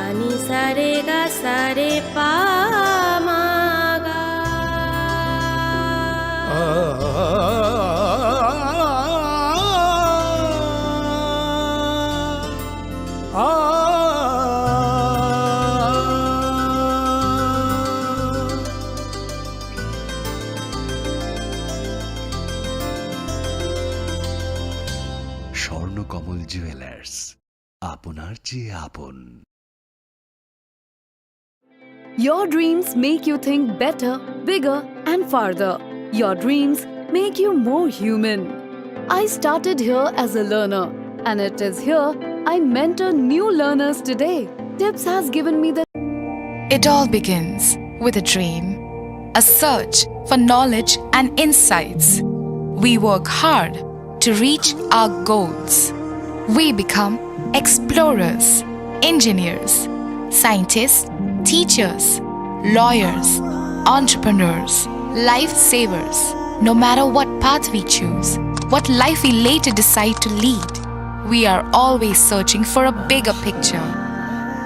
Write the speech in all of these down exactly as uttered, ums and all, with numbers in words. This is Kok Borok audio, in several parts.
Ni sa re ga sa re pa ma ga. Swarnakamal jewellers, আপনার চেয়ে আপন। Your dreams make you think better, bigger, and farther. Your dreams make you more human. I started here as a learner, and it is here I mentor new learners today. Tips has given me the It all begins with a dream, a search for knowledge and insights. We work hard to reach our goals. We become explorers, engineers, scientists, teachers, lawyers, entrepreneurs, lifesavers. No matter what path we choose, what life we later decide to lead, we are always searching for a bigger picture.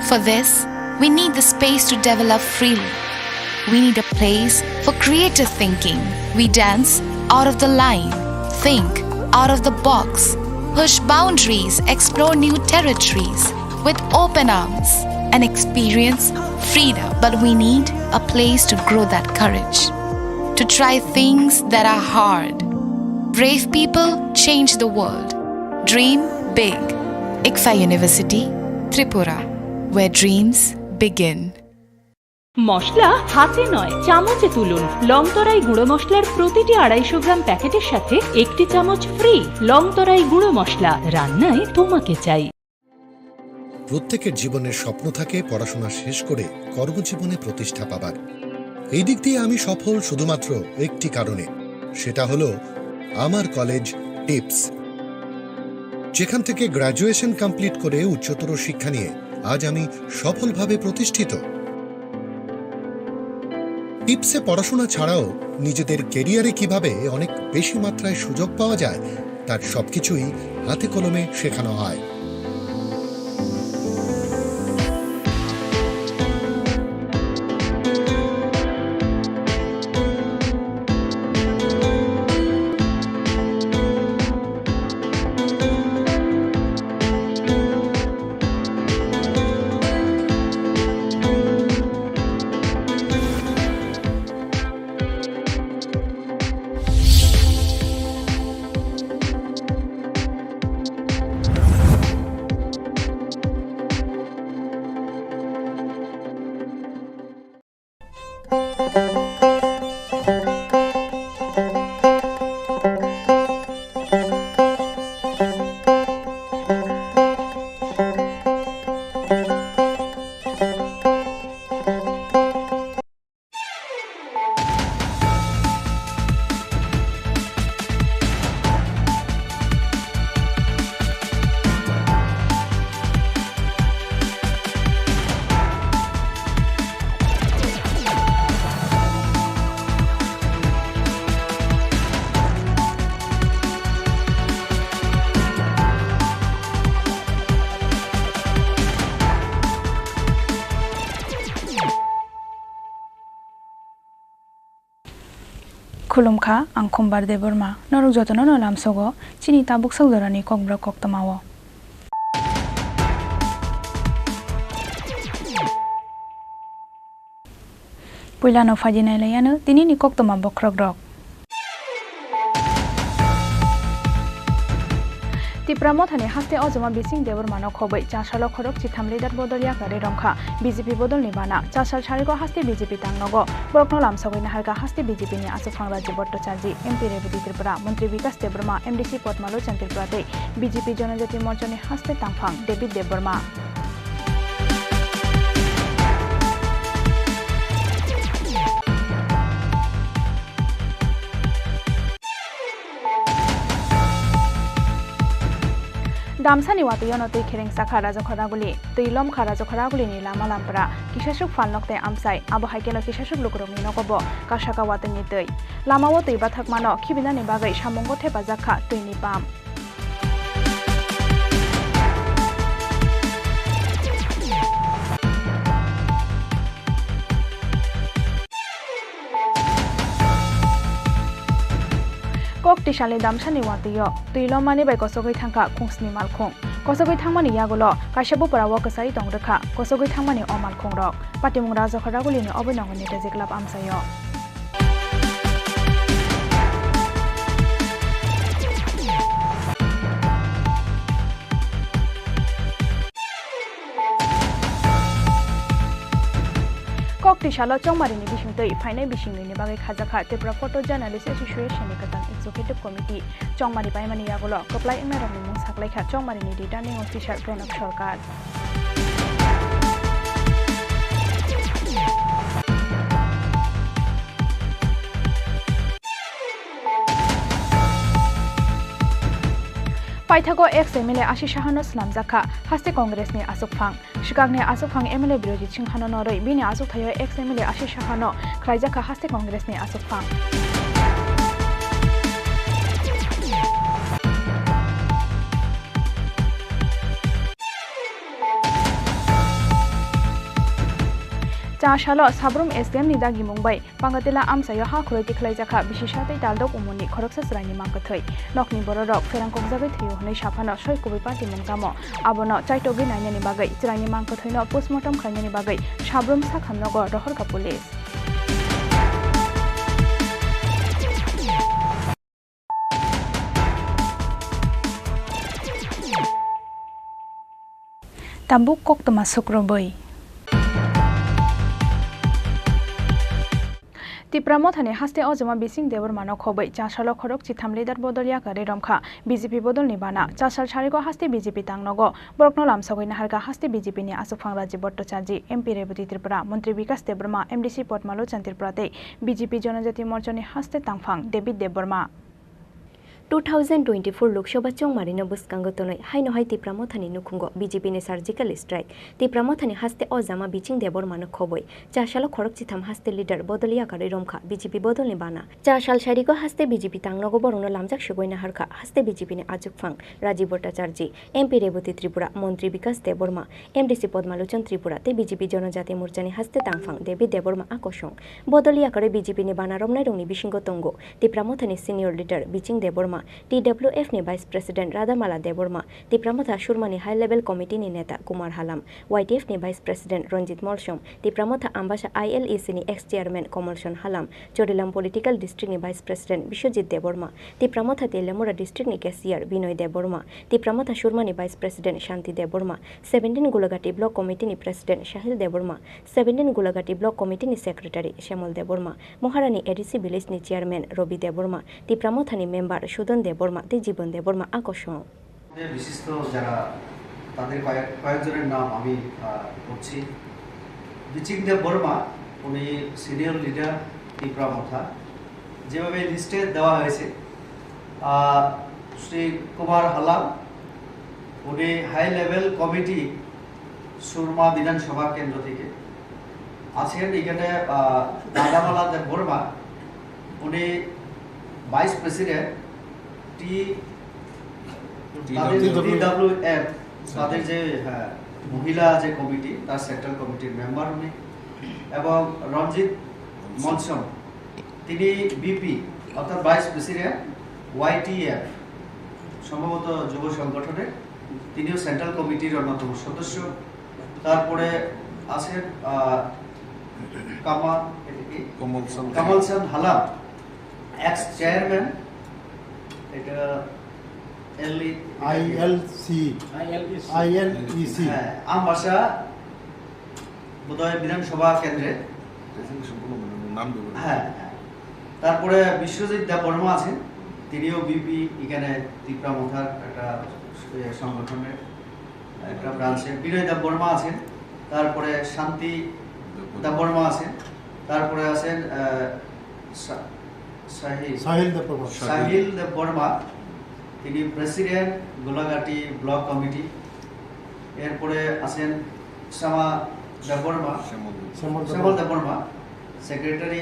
For this, we need the space to develop freely. We need a place for creative thinking. We dance out of the line, think out of the box, push boundaries, explore new territories with open arms. And experience freedom. But we need a place to grow that courage, to try things that are hard. Brave people change the world. Dream big. ICFAI University, Tripura, where dreams begin. মশলা হাতে নয়, চামচে তুলুন। লংতরাই গুঁড়ো মশলার প্রতিটি আড়াইশো গ্রাম প্যাকেটের সাথে একটি চামচ ফ্রি। লংতরাই গুঁড়ো মশলা, রান্নায় তোমাকে চাই। প্রত্যেকের জীবনের স্বপ্ন থাকে পড়াশোনা শেষ করে কর্মজীবনে প্রতিষ্ঠা পাবার। এই দিক দিয়ে আমি সফল শুধুমাত্র একটি কারণে, সেটা হলো আমার কলেজ টিপস, যেখান থেকে গ্র্যাজুয়েশন কমপ্লিট করে উচ্চতর শিক্ষা নিয়ে আজ আমি সফলভাবে প্রতিষ্ঠিত। টিপসে পড়াশোনা ছাড়াও নিজেদের ক্যারিয়ারে কিভাবে অনেক বেশি মাত্রায় সুযোগ পাওয়া যায়, তার সবকিছুই হাতে কলমে শেখানো হয়। Khulumkha, ang Khumbar Debbarma. Norok jotono no lamsogo chini tabuk sak jorani kokborok koktwmao. Puilano phaidi nailaiyano tinini koktwma bokhorokrok. Tipra Mothani haste Ojoma Bising Debbarmano khobwi, chasalo khorok chitham leader bodol yakarwi romkha. B J P bodolni bana, chasal sarigo haste B J P tangnogo. Borokno lamsogwi naharkha haste B J P ni Achukphang Rajiv Bhattacharjee, M P Rebati Tripura, Montri Bikas Debbarma, M D C Padma Lochan Tripura tei B J P Janajati Morchani haste tangphang David Debbarma. Damsani watwi ono twi khereng sakha Rajakha Raguli, twi lomkha Rajakha Ragulini lama lampra, kisasuk Phalnok tei Amsai, abo hai kheno kisasuk lukurokni nogo bo kasaka watwini twi. Lamao twi bathakmano khibinani bagwi samungo thepajak kha twini pump. Salni damsani watwi-o twi lomani bai kosogwi thangkha khungsni malkhung. Kosogwi thangmani yagulo kaisa bupra o kwchai tong rwkha kosogwi thangmani o malkhungrok. Patimung Rajakhor Ragulini Obinongo Netaji Club amchaio. Kok twi salo Chongmarini bisingtwi phainai bisingni bagwi khajakha Tripura Photo Journalist Association ni kwtal Executive Committee. Chongmari paimani yagulo kwplai wngnairokni mung saklaikha Chongmarini Returning Officer Pranab Sarkar. Paithago ex M L A Ashish Sahano swnamjakha haste Congress ni achukphang. Swkangni achukphang M L A Birojit Singha no norwi bini achukthai o ex M L A Ashish Saha no khlaijakha haste Congress ni achukphang. Cha salo Sabrum S D M ni dagimung bai Pangatila amchaio ha khoroi tikhlaijakha bisi satwi taldok umorni khoroksa chwraini mangkwthwi. Nokni bororok pherang kokjagwi thwio hwnwi saphano soi kubui patimung tamo abono chaitogwi nainani bagwi chwraini mangkwthwino postmortem khlainani bagwi Sabrum sakhamnogo rohorkha police. Tabuk koktwma sukrubwi. Tipra Mothani haste Ojama Biching Debbarmano khobwi chasalo khorok chitham leader bodol yakarwi romkha B J P bodolni bana. Chasal sarigo haste B J P tangnogo borokno lamsogwi naharkha haste B J P ni achukphang Rajiv Bhattacharjee, M P Rebati Tripura, Montri Bikas Debbarma, M D C Padma Lochan Tripura tei B J P Jonojati Morchani haste tangphang David Debbarma. Two thousand twenty-four Lok Sabha chongmarino bwskango tonwi haino hai Tipra Mothani nukhungo B J P ni surgical strike, Tipra Mothani haste Ojama Biching Debbarmano khobwi chasalo khorok chitham haste leader bodol yakarwi romkha B J P bodolni bana. Chasal sarigo haste B J P tangnogo borokno lamjak sugwi naharkha haste B J P ni achukphang Rajiv Bhattacharjee, M P Rebati Tripura, Montri Bikas Debbarma, M D C Padma Lochan Tripura tei B J P Jonojati Morchani haste tangphang David Debbarma a kosong. Bodol yakarwi B J P ni bana romnairokni bisingo tongo Tipra Mothani senior leader Biching Debbarma, T W F ni Vice President Radhamala Debbarma, Tipra Motha Surmani High Level Committee ni neta Kumar Halam, Y T F ni Vice President Ranjit Molsom, Tipra Motha Ambasa I L E C ni ex chairman Komolson Halam, Chorilam Political District ni Vice President Biswajit Debbarma, Tipra Motha Teliamura District ni cashier Binoy Debbarma, Tipra Motha Surmani Vice President Shanti Debbarma, seventeen Gulagati Block Committee ni President Sahil Debbarma, seventeen Gulagati Block Committee ni Secretary Shyamol Debbarma, Moharani A D C Village ni Chairman Robi Debbarma, Tipra Mothani member Sudon Debbarma tei Jibon Debbarma a kosong. বিশিষ্ট যারা, তাদের কয়েক, কয়েকজনের নাম আমি, আহ, করছি। বিচিং দেব বর্মা, উনি সিনিয়র লিডার তিপ্রা মথা, যেভাবে লিস্টে দেওয়া হয়েছে, আহ, শ্রী কুমার হালাল, উনি হাই লেভেল কমিটি সুরমা বিধানসভা কেন্দ্র থেকে আছেন। এখানে, আহ, রাধামালা দেব বর্মা, উনি ভাইস প্রেসিডেন্ট টি, টি তাদের ডাব্লিউ। টি ডাব্লিউ এফ, তাদের যে, হ্যাঁ, মহিলা যে কমিটি, তার সেন্ট্রাল কমিটির মেম্বার উনি, এবং রঞ্জিত মনসন, তিনি বিপি, অর্থাৎ ভাইস প্রেসিডেন্ট ওয়াইটিএফ, সম্ভবত যুব সংগঠনের, তিনিও সেন্ট্রাল কমিটির অন্যতম সদস্য। তারপরে আছেন, আহ, কামাল, এটা কি? কমল চাঁদ। কমল চাঁদ হালাল, এক্স চেয়ারম্যান, এটা এল ই, আইএলসি। আইএলইসি। আইএলইসি। হ্যাঁ, আমবাসা বোধহয় বিধানসভা কেন্দ্রে। এটা কিন্তু সম্পূর্ণ মানে নাম দেবো না। হ্যাঁ, হ্যাঁ। তারপরে বিশ্বজিৎ দেববর্মা আছেন, তিনিও বিপি, এখানে তিপ্রা মথার একটা, এ, সংগঠনের একটা ব্রাঞ্চে। বিনয় দেববর্মা আছেন, তারপরে শান্তি দেববর্মা আছেন, তারপরে আছেন, আহ, সা-, সাহিল। সাহিল দেববর্মা। সাহিল দেববর্মা, তিনি প্রেসিডেন্ট গোলাঘাটি ব্লক কমিটি। এরপরে আছেন শ্যামা দেববর্মা, শ্যামল। শ্যামল দেববর্মা। শ্যামল দেববর্মা, সেক্রেটারি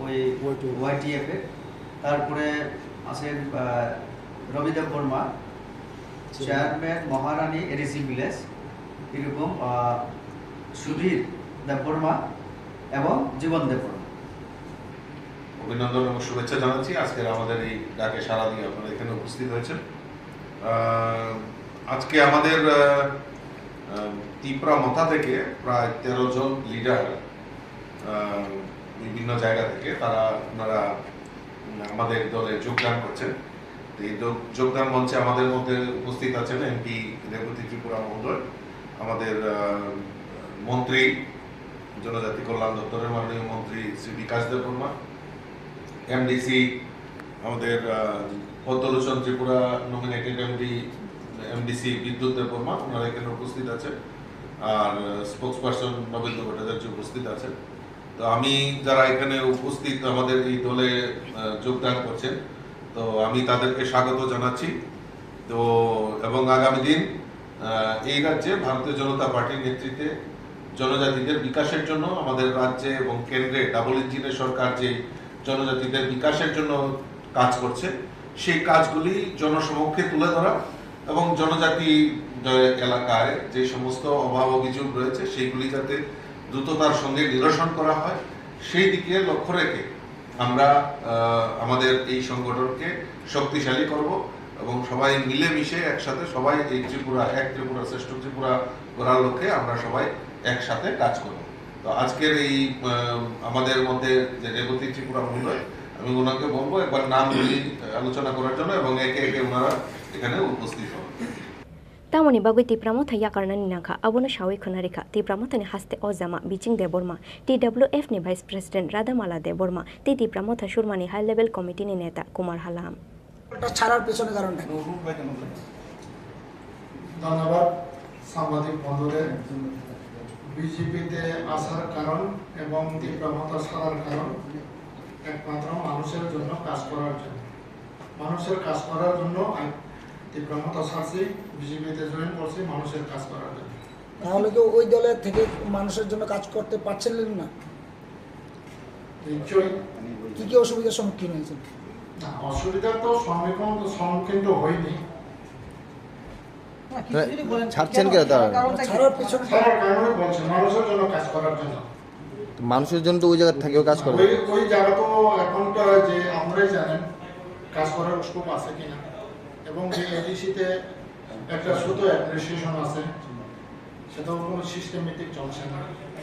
ওই ওয়াইটিএফ। ওয়াইটিএফ এর। তারপরে আছেন, আহ, রবি দেববর্মা, চেয়ারম্যান। চেয়ারম্যান মহারানী এডিসি ভিলেজ, এরকম, আহ, সুধীর দেববর্মা এবং জীবন দেববর্মা। অভিনন্দন এবং শুভেচ্ছা জানাচ্ছি আজকের আমাদের এই ডাকে সাড়া দিয়ে আপনারা এখানে উপস্থিত হয়েছেন। আহ, আজকে আমাদের, আহ, আহ, তিপ্রা মথা থেকে প্রায় তেরো জন লিডার, আহ, বিভিন্ন জায়গা থেকে তারা, ওনারা, উম, আমাদের দলে যোগদান করছেন। তো এই যোগ-, যোগদান মঞ্চে আমাদের মধ্যে উপস্থিত আছেন এমপি রেবতী ত্রিপুরা মহোদয়, আমাদের, আহ, মন্ত্রী, জনজাতি কল্যাণ দপ্তরের মাননীয় মন্ত্রী শ্রী বিকাশ দেববর্মা, এমডিসি আমাদের, আহ, পদ্মলোচন ত্রিপুরা নমিনেটেড এমডি, এমডিসি বিদ্যুৎ দেববর্মা, ওনারা এখানে উপস্থিত আছেন। আর, আহ, স্পোকসপারসন নবেন্দু ভট্টাচার্য উপস্থিত আছেন। তো আমি যারা এখানে উপস্থিত আমাদের এই দলে, আহ, যোগদান করছেন, তো আমি তাদেরকে স্বাগত জানাচ্ছি। তো এবং আগামী দিন, আহ, এই রাজ্যে ভারতীয় জনতা পার্টির নেতৃত্বে জনজাতিদের বিকাশের জন্য আমাদের রাজ্যে এবং কেন্দ্রে ডাবল ইঞ্জিনের সরকার যে জনজাতিদের বিকাশের জন্য কাজ করছে, সেই কাজগুলি জনসমক্ষে তুলে ধরা এবং জনজাতি দ-, এলাকায় যে সমস্ত অভাব অভিযোগ রয়েছে, সেইগুলি যাতে দ্রুততার সঙ্গে নিরসন করা হয়, সেই দিকে লক্ষ্য রেখে আমরা, আহ, আমাদের এই সংগঠনকে শক্তিশালী করব এবং সবাই মিলেমিশে একসাথে সবাই এই ত্রিপুরা, এক ত্রিপুরা, শ্রেষ্ঠ ত্রিপুরা গড়ার লক্ষ্যে আমরা সবাই একসাথে কাজ করব। তো আজকের এই, আহ, আমাদের মধ্যে যে রেবতী ত্রিপুরা মহোদয়, আমি ওনাকে বলবো একবার নামগুলি আলোচনা করার জন্য এবং একে একে ওনারা এখানে উপস্থিত হন। Tamoni bagwi Tipra Motha yakarnani nangkha, abono sawi khwnarikha Tipra Mothani haste o jama Biching Debbarma, T W F ni Vice President Radhamala Debbarma tei Tipra Motha Surmani High Level Committee ni neta Kumar Halam. এটা ছাড়ার পেছনে কারণটা কি? ধন্যবাদ সাংবাদিক বন্ধুদের। বিজেপিতে আসার কারণ এবং তীব্র মত ছাড়ার কারণ একমাত্র মানুষের জন্য কাজ করার জন্য। মানুষের কাজ করার জন্য আমি তীব্র মত ছাড়ছি, বিজেপিতে জয়েন করছি মানুষের কাজ করার জন্য। তাহলে কি ওই দলের থেকে মানুষের জন্য কাজ করতে পারছিলেন না? নিশ্চয়ই। কি কি অসুবিধার সম্মুখীন হয়েছেন? না, অসুবিধার তো সম্মুখীন, সম্মুখীন তো হয়নি। না, কিছু যদি বলেন, ছাড়ছেন কেন? কেন তারা? ছাড়ার পিছনে ছাড়ার কারণে বলছে, মানুষের জন্য কাজ করার জন্য। তো মানুষের জন্য তো ওই জায়গা থেকেও কাজ করে। ওই, ওই জায়গা তো এখন তো যে আপনারাই জানেন, কাজ করার স্কোপ আছে কিনা, এবং যে এডিসিতে একটা ছোট অ্যাডমিনিস্ট্রেশন আছে, সেটাও কোনো সিস্টেমেটিক চলছে না।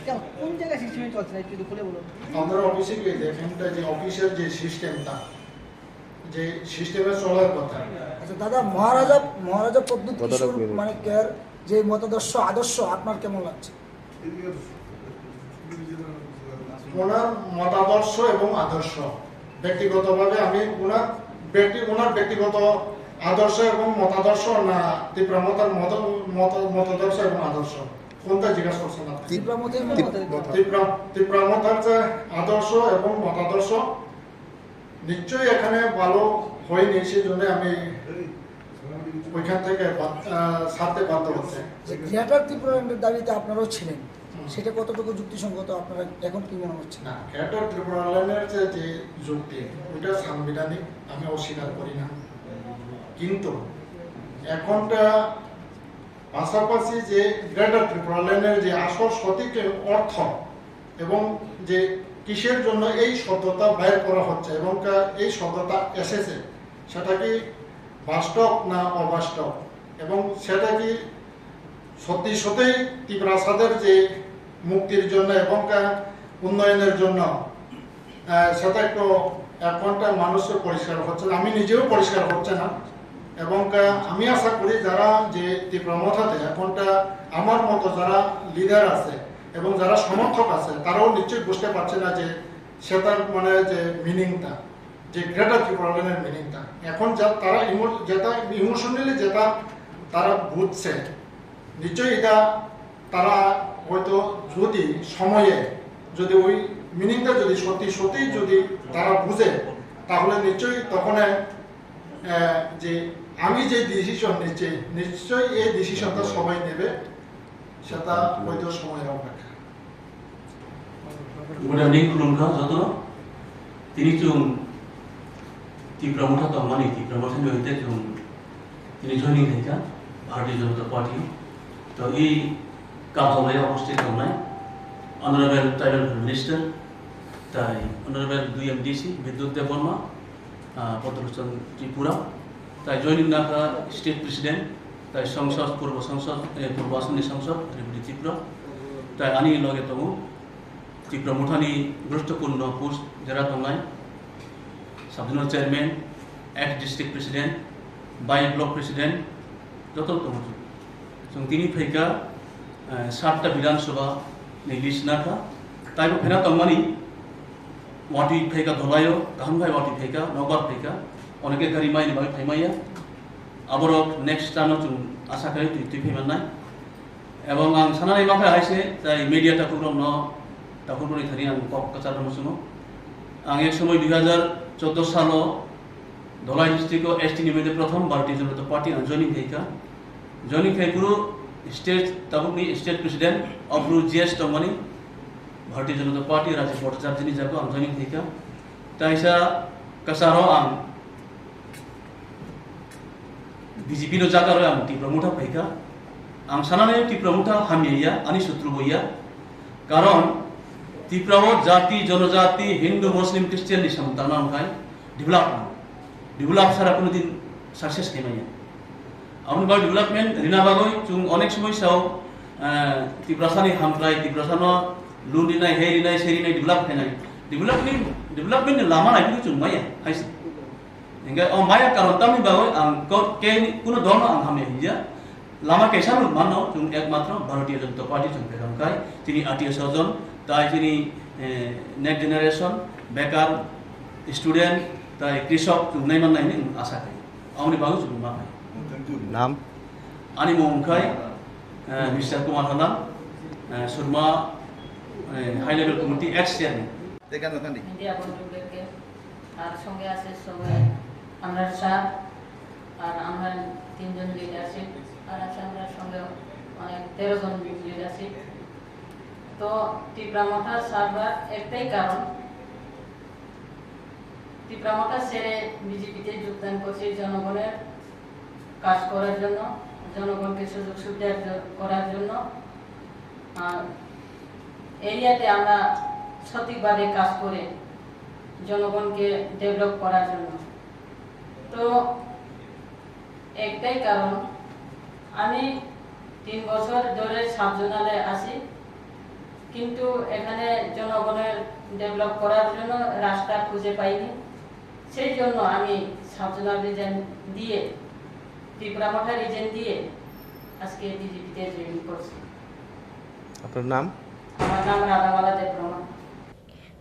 কেন, কোন জায়গায় সিস্টেমে চলছে না, একটু যদি খুলে বলুন। আপনারা অফিসে গিয়ে দেখেন, তা যে অফিসের যে সিস্টেমটা, যে সিস্টেমে চলার কথা। আচ্ছা দাদা, মহারাজা, মহারাজা প্রদ্যুৎ কিশোর মানিক্যের যে মতাদর্শ, আদর্শ আপনার কেমন লাগছে? ওনার মতাদর্শ এবং আদর্শ, ব্যক্তিগতভাবে আমি ওনার ব্যক্তি, ওনার ব্যক্তিগত আদর্শ এবং মতাদর্শ না তীব্র মতার মত-, মত-, মতাদর্শ এবং আদর্শ, কোনটা জিজ্ঞাসা করছেন আপনি? তীব্র মতের মতাদর্শ। তীব্র, তীব্র মতার যে আদর্শ এবং মতাদর্শ নিশ্চয়ই এখানে ভালো হয়নি, সেই জন্য আমি ওইখান থেকে বাদ-, আহ, ছাড়তে বাধ্য হচ্ছে। যে গ্রেটার ত্রিপুরাল্যান্ডের দাবিতে আপনারাও ছিলেন, হুম। সেটা কতটুকু যুক্তিসঙ্গত, আপনারা এখন কি মনে হচ্ছে? না, গ্রেটার ত্রিপুরাল্যান্ডের যে, যে যুক্তি, ওইটা সাংবিধানিক, আমি অস্বীকার করি না। কিন্তু এখনটা পাশাপাশি যে গ্রেটার ত্রিপুরাল্যান্ডের যে আসল সঠিক অর্থ এবং যে কিসের জন্য এই শব্দটা বাইর করা হচ্ছে এবং কা-, এই শব্দটা এসেছে, সেটা কি বাস্তব না অবাস্তব, এবং সেটা কি সত্যি সত্যি তিপ্রাসাদের যে মুক্তির জন্য এবং কা-, উন্নয়নের জন্য আহ, সেটা একটু এখনটা মানুষের পরিষ্কার হচ্ছে না, আমি নিজেও পরিষ্কার হচ্ছে না। এবং আহ, আমি আশা করি যারা যে তীব্র মথাতে এখনটা আমার মতো যারা লিডার আছে এবং যারা সমর্থক আছে, তারাও নিশ্চয়ই বুঝতে পারছে না যে সেটার মানে যে মিনিংটা, যে গ্রেটার ত্রিপুরাল্যান্ডের মিনিংটা। এখন যা তারা ইমো-, যেটা ইমোশনালি যেটা তারা বুঝছে, নিশ্চয়ই এটা তারা হয়তো যদি সময়ে যদি ওই মিনিংটা যদি সত্যি সত্যি যদি তারা বুঝে, তাহলে নিশ্চয়ই তখন, আহ, যে আমি যে ডিসিশন নিচ্ছি, নিশ্চয়ই এই ডিসিশনটা সবাই নেবে, সেটা হয়তো সময়ের অপেক্ষা। Good evening, khulumkha joto. Tini chwng Tipra Motha tongmani, Tipra Mothani hoite chwng tini joining khaikha Bharatiya Janata Party. To i kamchwlwi upasthit tongnai Honorable Tribal Minister, Tai Honorable dui M D C Bidyut Debbarma, ah, Botorochon Tripura, tai joining nakha State President, tai Songsod, Purbo Songsod, eh, Purbo Assam ni Songsod, Tripura, Tripura, tai ani loge tongo Tipra Mothani guruttopurno post jera tongnai, Sub Zonal Chairman, ex District President, bai Block President, joto tongo. Chwng tini phaikha, eh, satta Bidhan Sabha ni list nakha. Taibo phena tongmani, watwi phaikha dolaio, kaham khai watwi phaikha, nokbar phaikha, oneke gari mai ni bagwi phaimaya. Aborok next term o chwng asa khai twi twi phaimannai. Ebong ang sanani mankha haise, tai media takhuk rokno, takhuk rokni thani ang kok kwchar rwma chwngo. Ang ek somoi dui hajar choudo salo Dholai district o S T ni mede prothom Bharatiya Janata Party ang joining khaikha. Joining khai phuru state, tabukni state president Abru G S tongmani Bharatiya Janata Party Rajiv Bhattacharya ni jago ang joining khaikha. Taisa kwcharo ang B J P no jaga rwi ang Tipra Motha phaikha. Ang sanani Tipra Motha hamya ya, ani sutru bo ya. Karon Tipra o jati, jonojati, Hindu, Muslim, Christian ni samung tangna wngkhai develop nang. Develop sara kuno din success khaimanya. Aboni bagwi development rina bagwi chwng onek somoi sao, eh, Tiprasani hamkrai, Tiprasano loan rinai, hei rinai, sei rinai develop khainai. Development, development ni lama nai chwng maya, haise. Hingke o maya karon tamni bagwi ang ko-, ke kuno dolno ang hamya hiya. Lama kaisa rok manno chwng ekmatro Bharatiya Janata Party chwng pherang kai, chini atiya sojon, tai chini, eh, next generation, bekar, student, tai krisok chwng nai mannai hinwi asa khai. Aboni bagwi chwng ma khai. নাম? Ani mung khai, eh, Mister Kumar Halam, eh, Surma, eh, High Level Committee ex chairman. Media বন্ধুদেরকে, আর সঙ্গে আছে সবাই, আমরার স্যার, আর আমরা তিনজন লিডারশিপ, আর আছে আমরার সঙ্গে অনেক তেরো জন লিডারশিপ। তো টিপরা মথার সারবার একটাই কারণ, টিপরা মথা ছেড়ে বিজেপিতে যোগদান করছি জনগণের কাজ করার জন্য, জনগণকে সুযোগ সুবিধা জ-, করার জন্য। আর এরিয়াতে আমরা সঠিকভাবে কাজ করে জনগণকে ডেভেলপ করার জন্য। তো একটাই কারণ, আমি তিন বছর ধরে সাব জোনালে আছি, কিন্তু এখানে জনগণের ডেভেলপ করার জন্য রাস্তা খুঁজে পাইনি। সেই জন্য আমি সাব জোনাল রিজন দিয়ে, ত্রিপুরা মথা রিজন দিয়ে আজকে বিজেপিতে জয়েন করছি। আপনার নাম? আমার নাম রাধামালা Debbarma.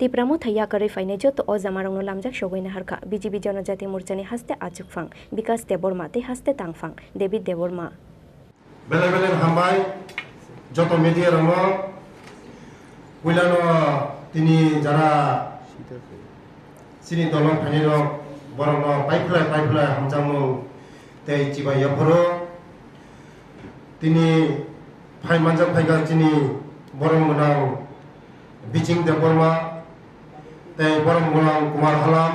Tipra Motha yakarwi phainai joto o jamarokno lamjak sogwi naharkha B J P Jonojati Morchani haste achukphang Bikas Debbarma tei haste tangphang David Debbarma. Belai belai hambai joto media rokno. Puilano tini jara chini dolo phainai rok borokno paiphlai paiphlai hamjakmung tei chibai yaphuru. Tini phai manjak phaikha chini borom gwnang Biching Debbarma, tei borom gwnang Kumar Halam,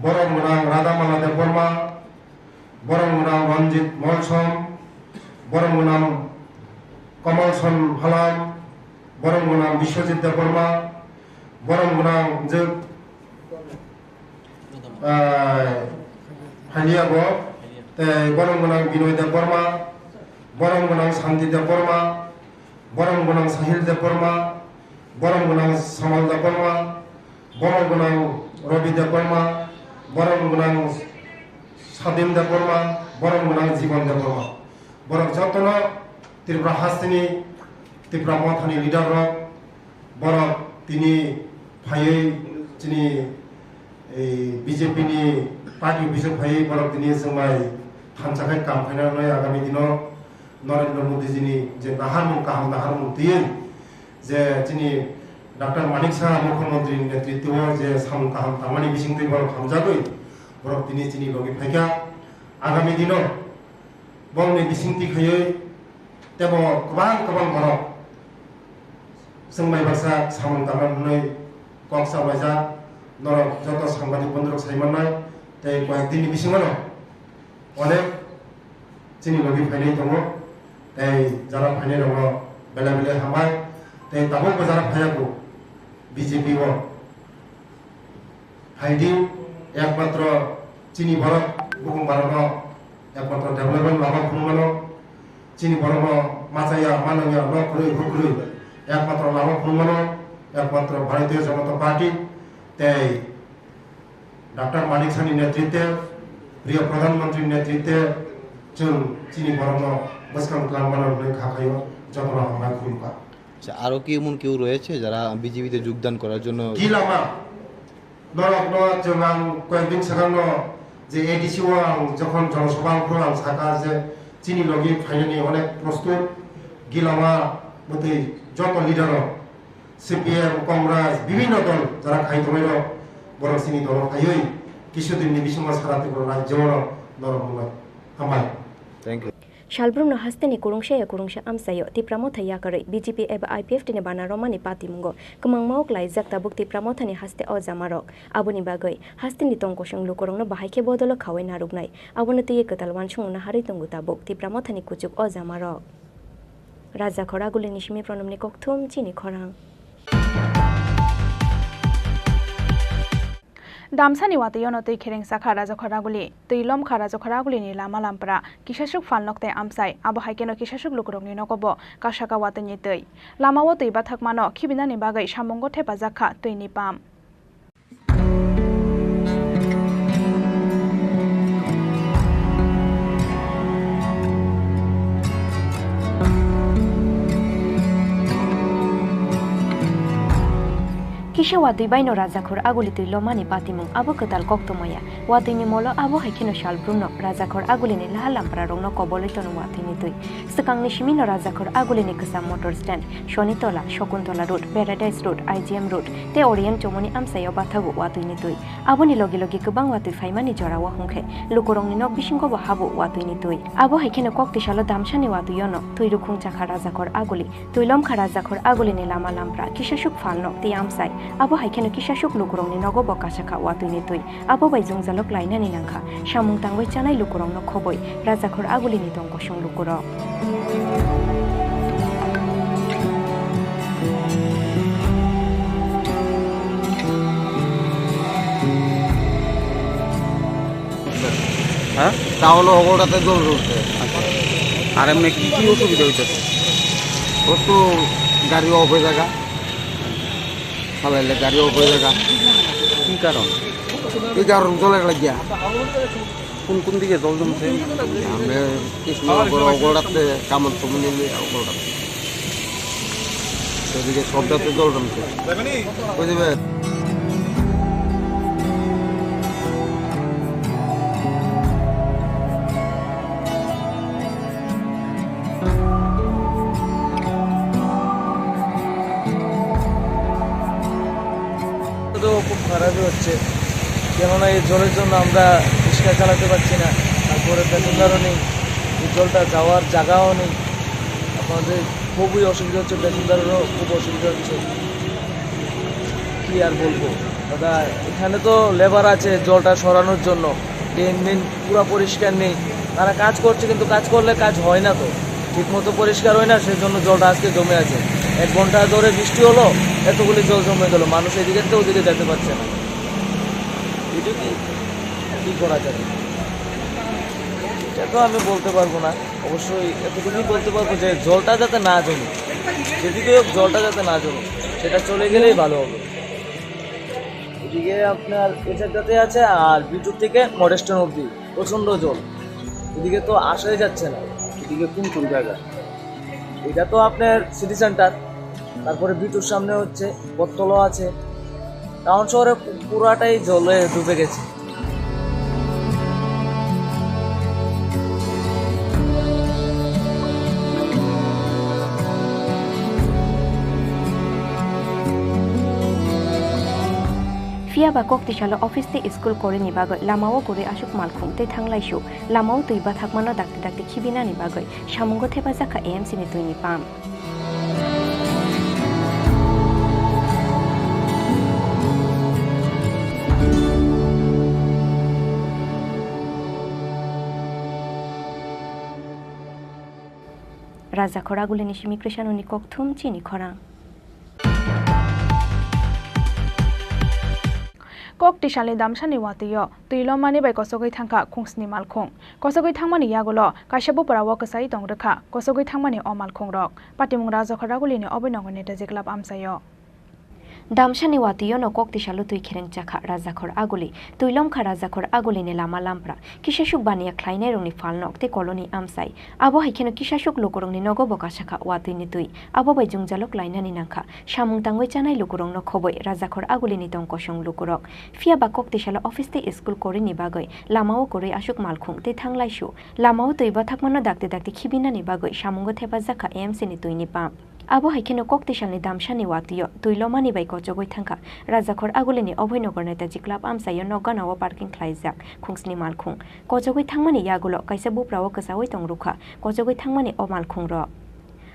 borom gwnang Radhamala Debbarma, borom gwnang Ranjit Molsom, borom gwnang Kamalson Halam, borom gwnang Biswajit Debbarma, borom gwnang je, ah, Haliago, tei borom gwnang Binoy Debbarma, borom gwnang Santi Debbarma, borom gwnang Sahil Debbarma, borom gwnang Samal Debbarma, borom gwnang Robi Debbarma, borom gwnang Sadin Debbarma, borom gwnang Jibon Debbarma. Borok jotono Tripura hasteni, Tipra Mothani leader rok, borok tini phaiwi chini, ei, B J P ni party office o phaiwi borok tini chwng bai thansa khe kam khaina hwnwi agami dino Narendra Modi jini je naharmung kaham naharmung twiwi je chini Doctor Manik Saha Mukhyamantri ni netritwo je samung kaham tangmani bisingtwi borok hamjagwi borok tini chini logi phaikha. Agami dino borokni bisingtwi khaiwi tebo kwbang kwbang borok chwng bai baksa samung tangna hwnwi kok salaijak. Norok joto sangbadik bondhurok sai mannai tei koyek dinni bisingono onek chini logi phainai tongo, tei jara phainai rokno belai belai hambai, tei tabukbo jara phaiya kho, B J P o phaidi, ekmatro chini borok bukung borokno ekmatro development lama phunukmano, chini borokno machaya manwngya nok kwrwi huk kwrwi ekmatro lama phunukmano, ekmatro Bharatiya Janata Party tei Doctor Manik Sahni netritwe, প্রিয় প্রধানমন্ত্রীর নেতৃত্বে chwng chini borokno bwskang twlang mano hwnwi kha khaio, jotono hambai khulumkha. আচ্ছা, আরো কি এমন কেউ রয়েছে যারা বিজেপিতে যোগদান করার জন্য? Gilama, norokno chwng ang koyekdin swkangno je A D C o ang jokhon jonosabha ang phuru ang sakha je chini logi phainani onek prostut, gilama bwtwi joto leader rok, C P M, Congress, bibhinno dol jara khai tongnai rok, borok chini dolo phaiwi kisudinni bisingo sara Tripura rajyo o norok nungnai. Hambai. Thank you. Salbrumno hasteni kurungsaya kurungsa amchaio Tipra Motha yakarwi B J P eba I P F T ni bana romani patimungo kwmangma o klaijak tabuk Tipra Mothani haste o jamarok. Aboni bagwi hasteni tongkosong lukurokno bahai khe bodolo khaui narwknai. Abono twiwi kwtal uansukmung naharwi tongo tabuk Tipra Mothani kuchuk o jamarok. Rajakhor Agulini simi Pranamni kokthum chini khorang. Damsani watwi ono twi khereng sakha Rajakhor Aguli. Twi lomkha Rajakhor Agulini lama lampra, kisasuk phalnok tei amchai, abo hai kheno kisasuk lukurokni nogo bo kasaka watwini twi. Lamao twi bathakmano khibinani bagwi samungo thepajak kha twini pam. Kisa watwi baino Rajakhor Aguli twi lomani patimung abo kwtal koktwmaya. Watwini molo abo hai kheno salbrumno Rajakhor Agulini lahar lamprarokno kobolwi tono watwini twi. Swkangni simino Rajakhor Agulini kwcham motor stand, Sonitola, Shakuntola Road, Paradise Road, I G M Road tei Orient Chomoni amchaio bathago watwini twi. Aboni logi logi kwbang watwi phaimani jorao hwnkhe lukurokni nok bisingobo habo watwini twi. Abo hai kheno koktwi salo Damsani watwiono twi rukhung chakha Rajakhor Aguli. Twi lomkha Rajakhor Agulini lama lampra, kisasuk phalnok tei amchai. Abo hai kheno kisasuk lukurokni nogo bo kasakha watwini twi. Abo bai jwngjalo klainani nangkha. Samung tangwi chanai lukurokno khobwi Rajakhor Agulini tong kosong lukurok. হ্যাঁ? টাউন হগলটাতে জল ঢুকছে। আচ্ছা। আর এমনি কি কি অসুবিধা হইতেছে? ও তো গাড়ি অফ হয়ে জায়গা, চালাইলে গাড়ি অফ হয়ে জায়গা। কি কারণ? এই কারণ জলের লাগিয়া। কোন কোন দিকে জল জমছে? আমরা কৃষ্ণনগর হগলটাতে, কামাল চমনি হগলটাতে। এদিকে সব জাতের জল জমছে। বুঝবে? তো খুব খারাপই হচ্ছে, কেননা এই জলের জন্য আমরা রিক্সা চালাতে পারছি না, তারপরে প্যাসেঞ্জারও নেই, এই জলটা যাওয়ার জায়গাও নেই। আপনাদের খুবই অসুবিধা হচ্ছে, প্যাসেঞ্জারেরও খুব অসুবিধা হচ্ছে। কি আর বলবো দাদা, এখানে তো লেবার আছে জলটা সরানোর জন্য, ড্রেন মেন পুরা পরিষ্কার নেই। তারা কাজ করছে, কিন্তু কাজ করলে কাজ হয় না তো, ঠিক মতো পরিষ্কার হয় না, সেজন্য জলটা আজকে জমে আছে। এক ঘন্টা ধরে বৃষ্টি হলো, এতগুলি জল জমে গেল, মানুষ এদিকে তো ওদিকে যেতে পারছে না। এটা কি, কি করা যাবে? এটা তো আমি বলতে পারবো না। অবশ্যই এতটুকুই বলতে পারবো যে জলটা যাতে না জমে, যেদিকে হোক জলটা যাতে না জমে, সেটা চলে গেলেই ভালো হবে। এদিকে আপনার এ সাইডটাতে আছে, আর বিটুর থেকে মডেস্টন অবধি প্রচণ্ড জল, এদিকে তো আসাই যাচ্ছে না। এদিকে কোন কোন জায়গা? এটা তো আপনার সিটি সেন্টার, তারপরে বিটুর সামনে হচ্ছে, বটতলা আছে, টাউন শহরে পু-, পুরাটাই জলে ডুবে গেছে। Phiya ba kok tisalo office tei school korini bagwi lamao kwrwi aswk malkhung tei thanglaisu, lamao twi bathakmano dakti dakti khibinani bagwi samungo thepajak kha A M C ni twini pump. Rajakhor Agulini simi Krishanoni kokthum chini khorang. Kok Tisalni Damsani watwi-o twi lomani bai kochogwi thangkha Khungsni malkhung. Kochogwi thangmani yagulo kaisa bupra o kwchai tong rwkha kochogwi thangmani o malkhungrok. Patimung Rajakhor Agulini Abhinogor Netaji Club amchaio. Damsani watwi-o no Kok Tisalo twi khereng chakha Rajakhor Aguli, twi lomkha Rajakhor Agulini lama lampra. Kisasuk baniya khlainairokni phalnok tei koloni amchai. Abo hai kheno kisasuk lukurokni nogo bo kasakha watwini twi. Abo bai jwngjalo klainani nangkha. Samung tangwi chanai lukurokno khoboi Rajakhor Agulini tong kosong lukurok. Phiya ba Kok Tisalo office tei school korini bagwi lamao kwrwi aswk malkhung tei thanglaisu. Lamao twi bathakmano dakti dakti khibinani bagwi samungo thepajak kha A M C ni twini pump. Abo hai kheno Kok Tisalni Damsani watwi-o twi lomani bai kochogwi thangkha Rajakhor Agulini Abhinogor Netaji Club amchaio nok gana-o parking khlaijak Khungsni malkhung. Kochogwi thangmani yagulo kaisa bupra o kwchaui tong rwkha kochogwi thangmani o malkhungrok.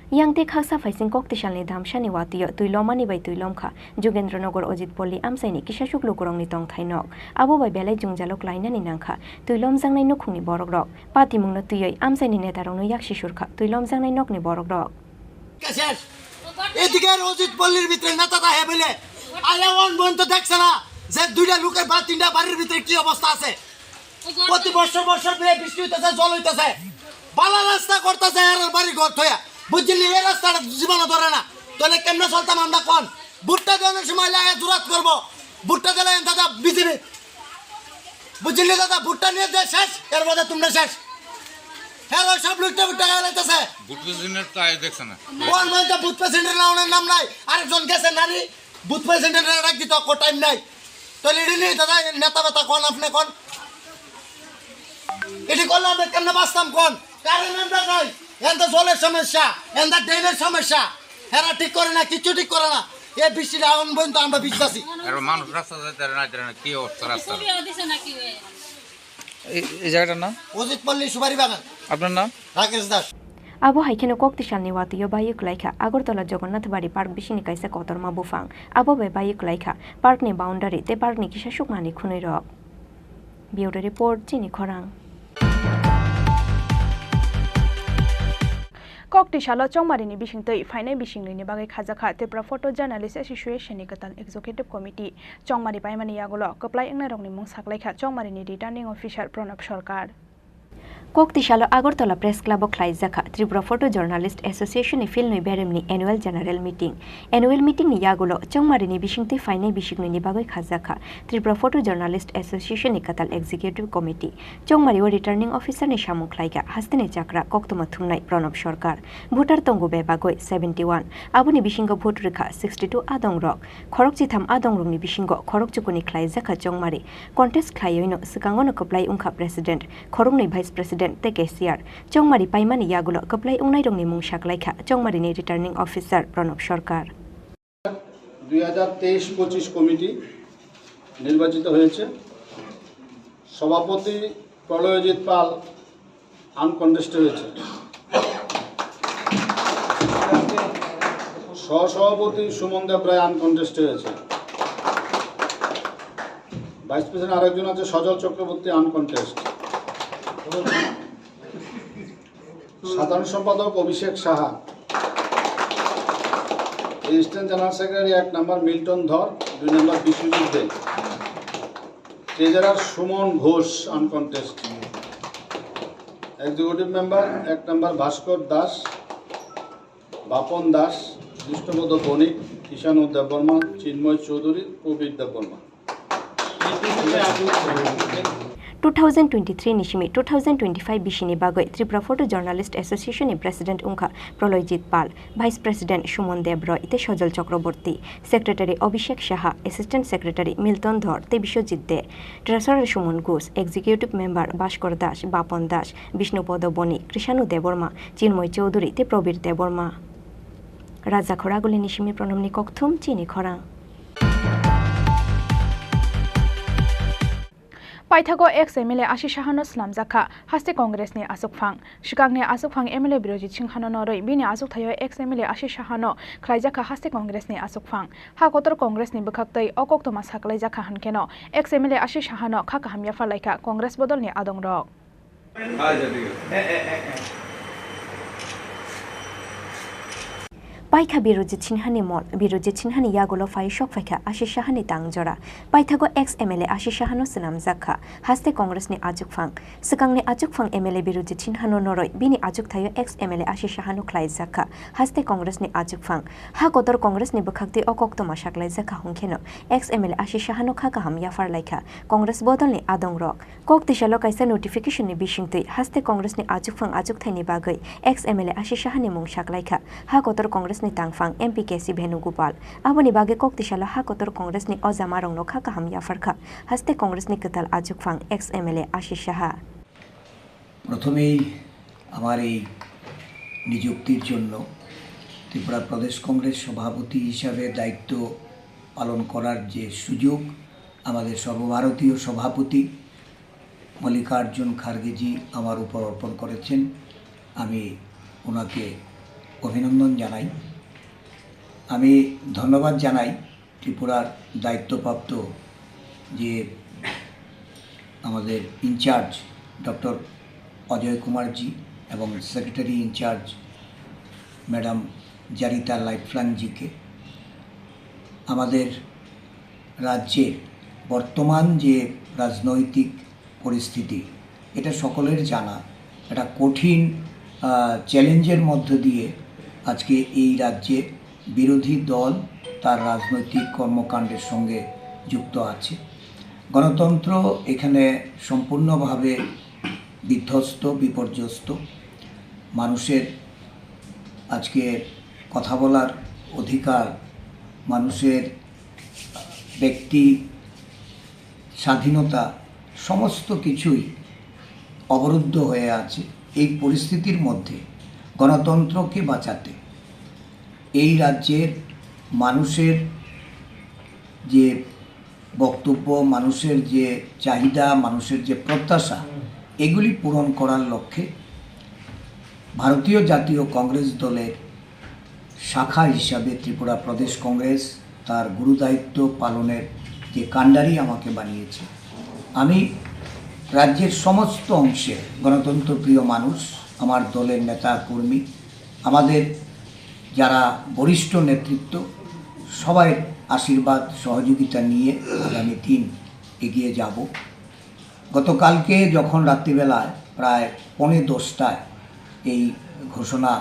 Yang tei khaksa phaising Kok Tisalni Damsani watwi-o twi lomani bai twi lomkha Jugendra Nagar Ojit Polli amchaini kisasuk lukurokni tongthai nok. Abo bai belai jwngjalo klainani nangkha twi lomjaknai nukhungni borokrok. Patimungno twiwi amchaini netarokno yaksi surkha twi lomjaknai nokni borokrok. শেষ। এদিকে রঞ্জিত পল্লীর ভিতরে নেতা থাকে বলে আয়া ওয়ান পর্যন্ত দেখছে না যে দুইটা লোকের বা তিনটা বাড়ির ভিতরে কি অবস্থা আছে। প্রতি বছর বছর ধরে বৃষ্টি হইতেছে, জল হইতেছে, বালা রাস্তা করতেছে, এর বাড়ি ঘর থয়া। বুঝলি, এই রাস্তাটা জীবনে ধরে না। তাহলে কেমনে চলতাম আমরা কোন? ভুট্টা দেওয়ানোর সময় আয়া জুরাত করবো, ভুট্টা দিলে দাদা বিজেপি। বুঝলি দাদা, ভুট্টা নিয়ে দেশ শেষ, এর মধ্যে তোমরা শেষ। হ্যাঁ, ওই সব লুটটা ভুট্টা খাওয়া লাগতেছে। বুথ প্রেসিডেন্ট তো আয় দেখছে না। কোন বলতে বুথ প্রেসিডেন্ট না, ওনার নাম নাই, আরেকজন গেছে নারী, বুথ প্রেসিডেন্ট ডাক দিতে অত টাইম নাই। তাহলে এটি নিয়ে দাদা, নেতা বেতা কোন, আপনি কোন? এটি করলে আমরা কেমনে বাঁচতাম কোন? কারেন্ট আমরা নাই, এনতা জলের সমস্যা, এনতা ড্রেনের সমস্যা, এরা ঠিক করে না, কিচ্ছু ঠিক করে না। এ বৃষ্টির আগুন পর্যন্ত আমরা ভিজতেছি। এরা মানুষ রাস্তা যাইতে পারে না, যাইতে পারে না, কি অবস্থা রাস্তার? এই, এই জায়গাটার নাম? অজিত পল্লী সুপারি বাগান। আপনার নাম? রাকেশ Das. Abo hai kheno Kok Tisalni watwi-o baywi kwlaikha Agartala Jagannath Bari Park bisingni kaisa kotorma buphang. Abo bai baywi kwlaikha parkni boundary tei parkni kisasukmani khwnwirok. Bureau Report, Chini Khorang. Kok Tisalo chongmarini bisingtwi phainai bisingni bagwi khajakha Tripura Photo Journalist Association ni kwtal Executive Committee. Chongmari paimani yagulo kwplai wngnairokni mung saklaikha chongmarini Returning Officer Pranab Sarkar. Kok Tisalo Agartala Press Club o khlaijakha Tripura Photo Journalist Association ni philnwi beremni Annual General Meeting. Annual meeting ni yagulo chongmarini bisingtwi phainai bisiknwini bagwi khajakha Tripura Photo Journalist Association ni kwtal Executive Committee. Chongmari o Returning Officer ni samung khlaikha hasteni chakra koktwma thumnai Pranab Sarkar. Voter tongo bebagwi seventy one. Aboni bisingo vote rwkha sixty two adongrok. Khorok chitham adongrokni bisingo khorok chukuni khlaijakha chongmari. Contest khlaiwino swkangono kwplai wngkha President, khoroknwi Vice President tei Cashier. Chongmari paimani yagulo kwplai wngnairokni mung saklaikha chongmarini Returning Officer Pranab Sarkar. দুই হাজার তেইশ পঁচিশ কমিটি নির্বাচিত হয়েছে। সভাপতি প্রলয়জিৎ পাল আনকনটেস্ট হয়েছে। সহসভাপতি সুমন দেব রায় আনকনটেস্ট হয়েছে। ভাইস প্রেসিডেন্ট আরেকজন আছে সজল চক্রবর্তী আনকনটেস্ট। সাধারণ সম্পাদক অভিষেক সাহা। অ্যাসিস্ট্যান্ট জেনারেল সেক্রেটারি এক নম্বর মিল্টন ধর, দুই নম্বর বিশ্বজিৎ দে। ট্রেজারার Suman Ghosh uncontested. Executive member এক নম্বর ভাস্কর দাস, বাপন দাস, বিষ্ণুপদ বণিক, কৃষাণু দেববর্মা, চিন্ময় চৌধুরী, প্রবীর Debbarma. Two thousand twenty-three ni simi two thousand twenty-five bisini bagwi Tripura Photo Journalist Association ni President wngkha Praloyjit Pal, Vice President Sumon Deb Roy tei Sojol Chakraborty, Secretary Abhishek Saha, Assistant Secretary Milton Dhor tei Biswajit De, Treasurer Sumon Ghosh, Executive Member Bhaskar Das, Bapon Das, Bishnu Podo Boni, Krishanu Debbarma, Chinmoy Chowdhury tei Probir Debbarma. Raja Khoraguli ni simi Pranamni kokthum chini khorang. Paithago ex M L A Ashi Sahano swnamjakha haste Congress ni achukphang. Swkangni achukphang M L A Birojit Singhano norwi bini achukthaio ex M L A Ashi Sahano khlaijakha haste Congress ni achukphang. Ha kotor Congress ni bwkhaktwi o koktwma saklaijakha hwnkheno ex M L A Ashi Sahano kha kaham yapharlaikha Congress bodolni adongrok. Paikha Birojit Sinhani mol, Birojit Sinhani yagulo phai sok phaikha Ashish Sahani tang jora. Paithago ex M L A Ashish Sahano swnamjak kha, haste Congressni achukphang. Swkangni achukphang M L A Birojit Sinhano noroi bini achukthaio ex M L A Ashish Sahano khlaijak kha, haste Congressni achukphang. Ha kotor Congressni bwkhaktwi o koktwma saklaijak kha hwnkheno ex M L A Ashish Sahano kha kaham yaphar laikha Congress bodolni adongrok. Kok tisalo kaisa notification ni bisingtwi haste Congress ni achukphang achukthaini bagwi ex M L A Ashish Sahani mung saklaikha. Ha kotor Congress ni tangphang M P K C Venugopal. Aboni bagwi kok tisalo ha kotor Congress ni o jamarokno kha kaham yapharkha haste Congress ni kwtal achukphang ex M L A Ashish Saha. প্রথমেই আমার এই নিযুক্তির জন্য ত্রিপুরা প্রদেশ কংগ্রেস সভাপতি হিসাবে দায়িত্ব পালন করার যে সুযোগ আমাদের সর্বভারতীয় সভাপতি মল্লিকার্জুন খার্গেজি আমার উপর অর্পণ করেছেন, আমি ওনাকে অভিনন্দন জানাই। আমি ধন্যবাদ জানাই ত্রিপুরার দায়িত্বপ্রাপ্ত যে আমাদের ইনচার্জ ডক্টর অজয় কুমারজি এবং সেক্রেটারি ইনচার্জ ম্যাডাম জারিতা লাইফলাংজিকে। আমাদের রাজ্যের বর্তমান যে রাজনৈতিক পরিস্থিতি, এটা সকলের জানা। একটা কঠিন, আহ, চ্যালেঞ্জের মধ্য দিয়ে আজকে এই রাজ্যে বিরোধী দল তার রাজনৈতিক কর্মকাণ্ডের সঙ্গে যুক্ত আছে। গণতন্ত্র এখানে সম্পূর্ণভাবে বিধ্বস্ত, বিপর্যস্ত। মানুষের আজকে কথা বলার অধিকার, মানুষের ব্যক্তি স্বাধীনতা, সমস্ত কিছুই অবরুদ্ধ হয়ে আছে। এই পরিস্থিতির মধ্যে গণতন্ত্রকে বাঁচাতে, এই রাজ্যের মানুষের যে বক্তব্য, মানুষের যে চাহিদা, মানুষের যে প্রত্যাশা, এগুলি পূরণ করার লক্ষ্যে ভারতীয় জাতীয় কংগ্রেস দলের শাখা হিসাবে ত্রিপুরা প্রদেশ কংগ্রেস তার গুরুদায়িত্ব পালনের যে কাণ্ডারি আমাকে বানিয়েছে। আমি রাজ্যের সমস্ত অংশে গণতন্ত্রপ্রিয় মানুষ, আমার দলের নেতা কর্মী, আমাদের যারা বরিষ্ঠ নেতৃত্ব, সবাই আশীর্বাদ সহযোগিতা নিয়ে আগামী দিন এগিয়ে যাব। গতকালকে যখন রাত্রিবেলায় প্রায় পৌনে দশটায় এই ঘোষণা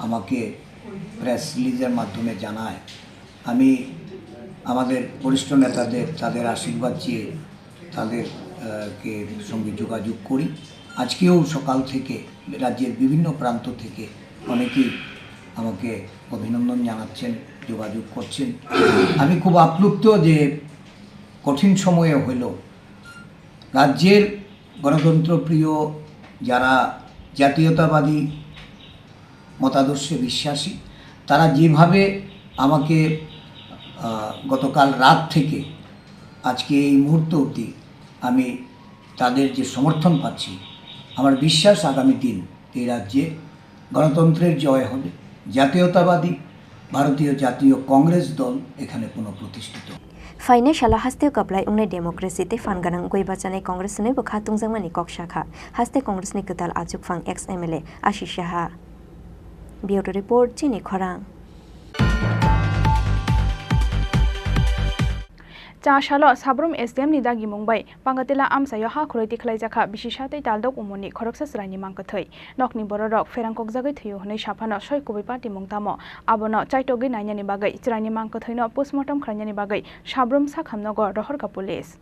আমাকে প্রেস রিলিজের মাধ্যমে জানায়, আমি আমাদের বরিষ্ঠ নেতাদের তাদের আশীর্বাদ চেয়ে তাদের, আহ, কে সঙ্গে যোগাযোগ করি। আজকেও সকাল থেকে রাজ্যের বিভিন্ন প্রান্ত থেকে অনেকেই আমাকে অভিনন্দন জানাচ্ছেন, যোগাযোগ করছেন। আমি খুব আপ্লুত যে কঠিন সময়ে হলেও রাজ্যের গণতন্ত্রপ্রিয়, যারা জাতীয়তাবাদী মতাদর্শে বিশ্বাসী, তারা যেভাবে আমাকে, আহ, গতকাল রাত থেকে আজকে এই মুহূর্ত অবধি আমি তাদের যে সমর্থন পাচ্ছি, আমার বিশ্বাস আগামী দিন এই রাজ্যে গণতন্ত্রের জয় হবে, জাতীয়তাবাদী ভারতীয় জাতীয় কংগ্রেস দল এখানে পুনঃপ্রতিষ্ঠিত। Phainai salo hasteo kwplai wngnai democracy tei phan gwnang wngwi bachanai Congress hwnwi bo kha tungjakmani kok sakha. Haste Congress ni kwtal achukphang ex M L A Ashish Saha. Bureau Report, Chini Khorang. Cha salo Sabrum S D M ni dagimung bai Pangatila amchaio ha khurui tikhlaijak kha bisi satwi taldok umorni khoroksa chwraini mangkwthwi. Nokni bororok pherang kokjagwi thwio hwnwi saphano soi kubui patimung tamo abono chaitogwi nainani bagwi chwraini mangkwthwino postmortem khlainani bagwi Sabrum Sakhamnogo rohorkha police.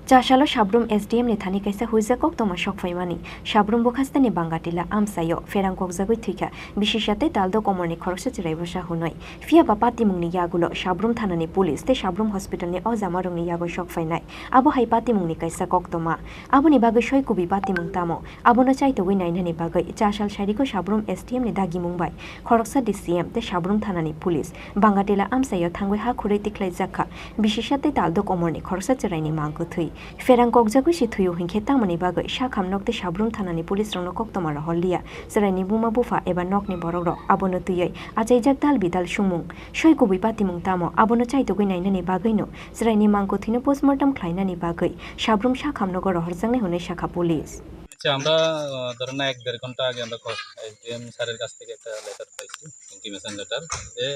Cha salo Sabrum S D M ni thani kaisa huijak koktwma sok phaimani. Sabrum Bukhastani Bangatila amchaio pherang kokjagwi thwikha bisi satwi taldok umorni khoroksa chwrai bwsa hwnwi. Phiya ba patimungni yagulo Sabrum thanani police tei Sabrum hospitalni o jamarokni yago sok phainai. Abo hai patimungni kaisa koktwma. Aboni bagwi soi kubui patimung tamo? Abono chaitogwi nainani bagwi cha sal sairiko Sabrum S D M ni dagimung bai khoroksa D C M tei Sabrum thanani police Bangatila amchaio thangwi ha khurui tikhlaijak kha bisi satwi taldok umorni khoroksa chwraini mangkwthwi. Pherang kokjagwi se thwio hwnkhe tamoni bagwi Sakhamnok tei Sabrum thanani police rokno koktwma rohorliya. Chwraini buma bupha eba nokni borokrok abono twiwi achaijak dal bidal sumung. Soi kubui patimung tamo? Abono chaitogwi nainani bagwino chwraini mangkwthwino postmortem khlainani bagwi Sabrum Sakhamnogo rohorjaknai hwnwi sakha police. আচ্ছা, আমরা, আহ, ধরেন না, এক দেড় ঘন্টা আগে আমরা ক-, এসডিএম স্যারের কাছ থেকে একটা লেটার পাইছি, ইন্টিমেশন লেটার, যে,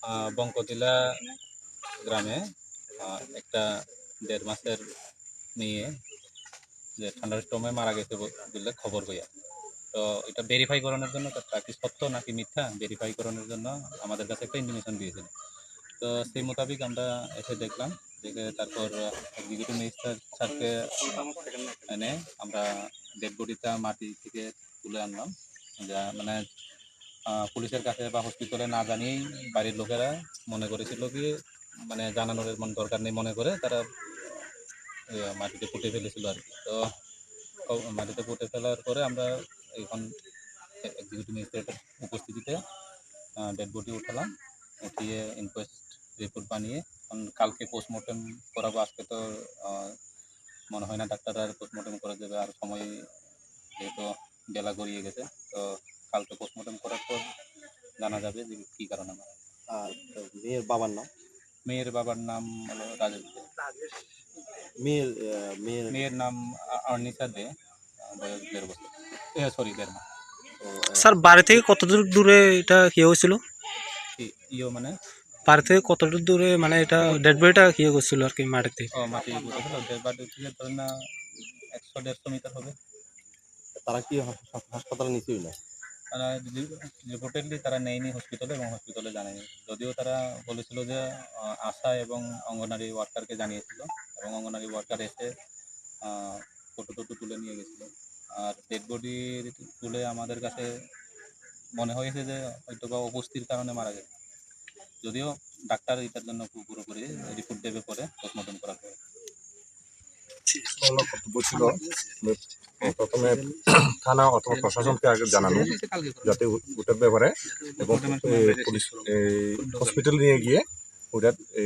আহ, বঙ্কতিলা গ্রামে, আহ, একটা দেড় মাসের মেয়ে যে ঠান্ডার স্ট্রোমে মারা গেছে ব-, বলে খবর পাইয়া। তো এটা ভেরিফাই করানোর জন্য, তা, তা কি সত্য নাকি মিথ্যা, ভেরিফাই করানোর জন্য আমাদের কাছে একটা ইন্টিমেশন দিয়েছিল। তো সেই মোতাবেক আমরা এসে দেখলাম, দেখে তারপর এক্সিকিউটিভ ম্যাজিস্ট্রেট স্যারকে এনে আমরা ডেড বডিটা মাটি থেকে তুলে আনলাম। যা মানে, আহ, পুলিশের কাছে বা হসপিটালে না জানিয়েই বাড়ির লোকেরা মনে করেছিল কি, মানে, জানানোর এমন দরকার নেই মনে করে তারা, ইয়ে, মাটিতে পুঁতে ফেলেছিল আর কি। তো ক-, মাটিতে পুঁতে ফেলার পরে আমরা এখন এক্সিকিউটিভ ম্যাজিস্ট্রেটের উপস্থিতিতে, আহ, ডেড বডি উঠালাম, উঠিয়ে ইনকোয়েস্ট রিপোর্ট বানিয়ে এখন কালকে পোস্টমর্টেম করাবো। আজকে তো, আহ, মনে হয় না ডাক্তার আর পোস্টমর্টেম করে দেবে, আর সময় যেহেতু বেলা গড়িয়ে গেছে, তো কালকে পোস্টমর্টেম করার পর জানা যাবে যে কী কারণে মারা গেছে। আর মেয়ের বাবার নাম? মেয়ের বাবার নাম হলো রাজেশ দে। মেয়ের, আহ, মেয়ের মেয়ের নাম আ-, আর্নিশা দে, আহ, বয়স দেড় বছর। এ, সরি, দেড় মাস। ও, আহ, স্যার, বাড়ি থেকে কত দূর দূরে এটা কি হয়েছিল? কি, ইয়ো মানে? বাড়ি থেকে কতটা দূরে, মানে, এটা ডেড বডিটা কি করছিল আর কি মাটিতে? ও, মাটি পুঁতেছিল, ডেড বডি থেকে ধরেন না একশো দেড়শো মিটার হবে। তারা কি হাস-, হাস-, হাসপাতালে নিছেই না? তারা রি-, রিপোর্টেডলি তারা নেয়নি হসপিটালে এবং হসপিটালে জানায়নি। যদিও তারা বলেছিল যে, আহ, আশা এবং অঙ্গনারী ওয়ার্কারকে জানিয়েছিল এবং অঙ্গনারী ওয়ার্কার এসে, আহ, ফটো টটো তুলে নিয়ে গেছিল। আর ডেড বডি তুলে আমাদের কাছে মনে হয়েছে যে হয়তো বা অপুষ্টির কারণে মারা গেছে। যদিও ডাক্তার এটার জন্য পু-, পুরোপুরি রিপোর্ট দেবে পরে, পোস্টমর্টম করার পরে। আমার কর্তব্য ছিল প্রথমে থানা অথবা প্রশাসনকে আগে জানানো, যাতে ও-, ওটার ব্যাপারে এবং, এ, পুলিশ, এ, হসপিটাল নিয়ে গিয়ে ওটার, এ,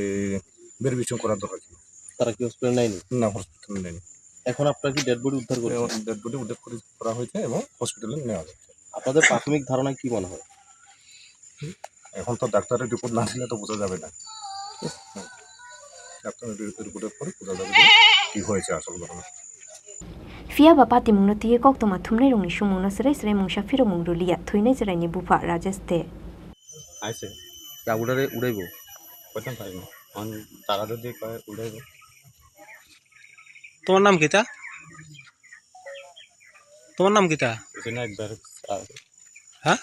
ভেরিফিকেশন করার দরকার ছিল। তারা কি হসপিটাল নেয়নি? না, হসপিটাল নেয়নি। এখন আপনারা কি ডেড বডি উদ্ধার করেছেন? এখন ডেড বডি উদ্ধার করে, করা হয়েছে এবং হসপিটালে নেওয়া হচ্ছে। আপনাদের প্রাথমিক ধারণায় কি মনে হয়? এখন তো ডাক্তারের রিপোর্ট না দিলে তো বোঝা যাবে না। হুম। ডাক্তারের রি-, রিপোর্টের পরে বোঝা যাবে যে কি হয়েছে আসল ঘটনা। Phiya ba patimungno twiwi koktwma thumnairokni swngmungno swrai swrai mungsa phirokmung rwliya thwinai chwraini bupha Rajesh de. Aise, tabulare udaibo. Koisan phaimo? On tara jodi koi udaibo. তোমার নাম কিতা? তোমার নাম কিতা? এখানে একবার, আহ, হ্যাঁ?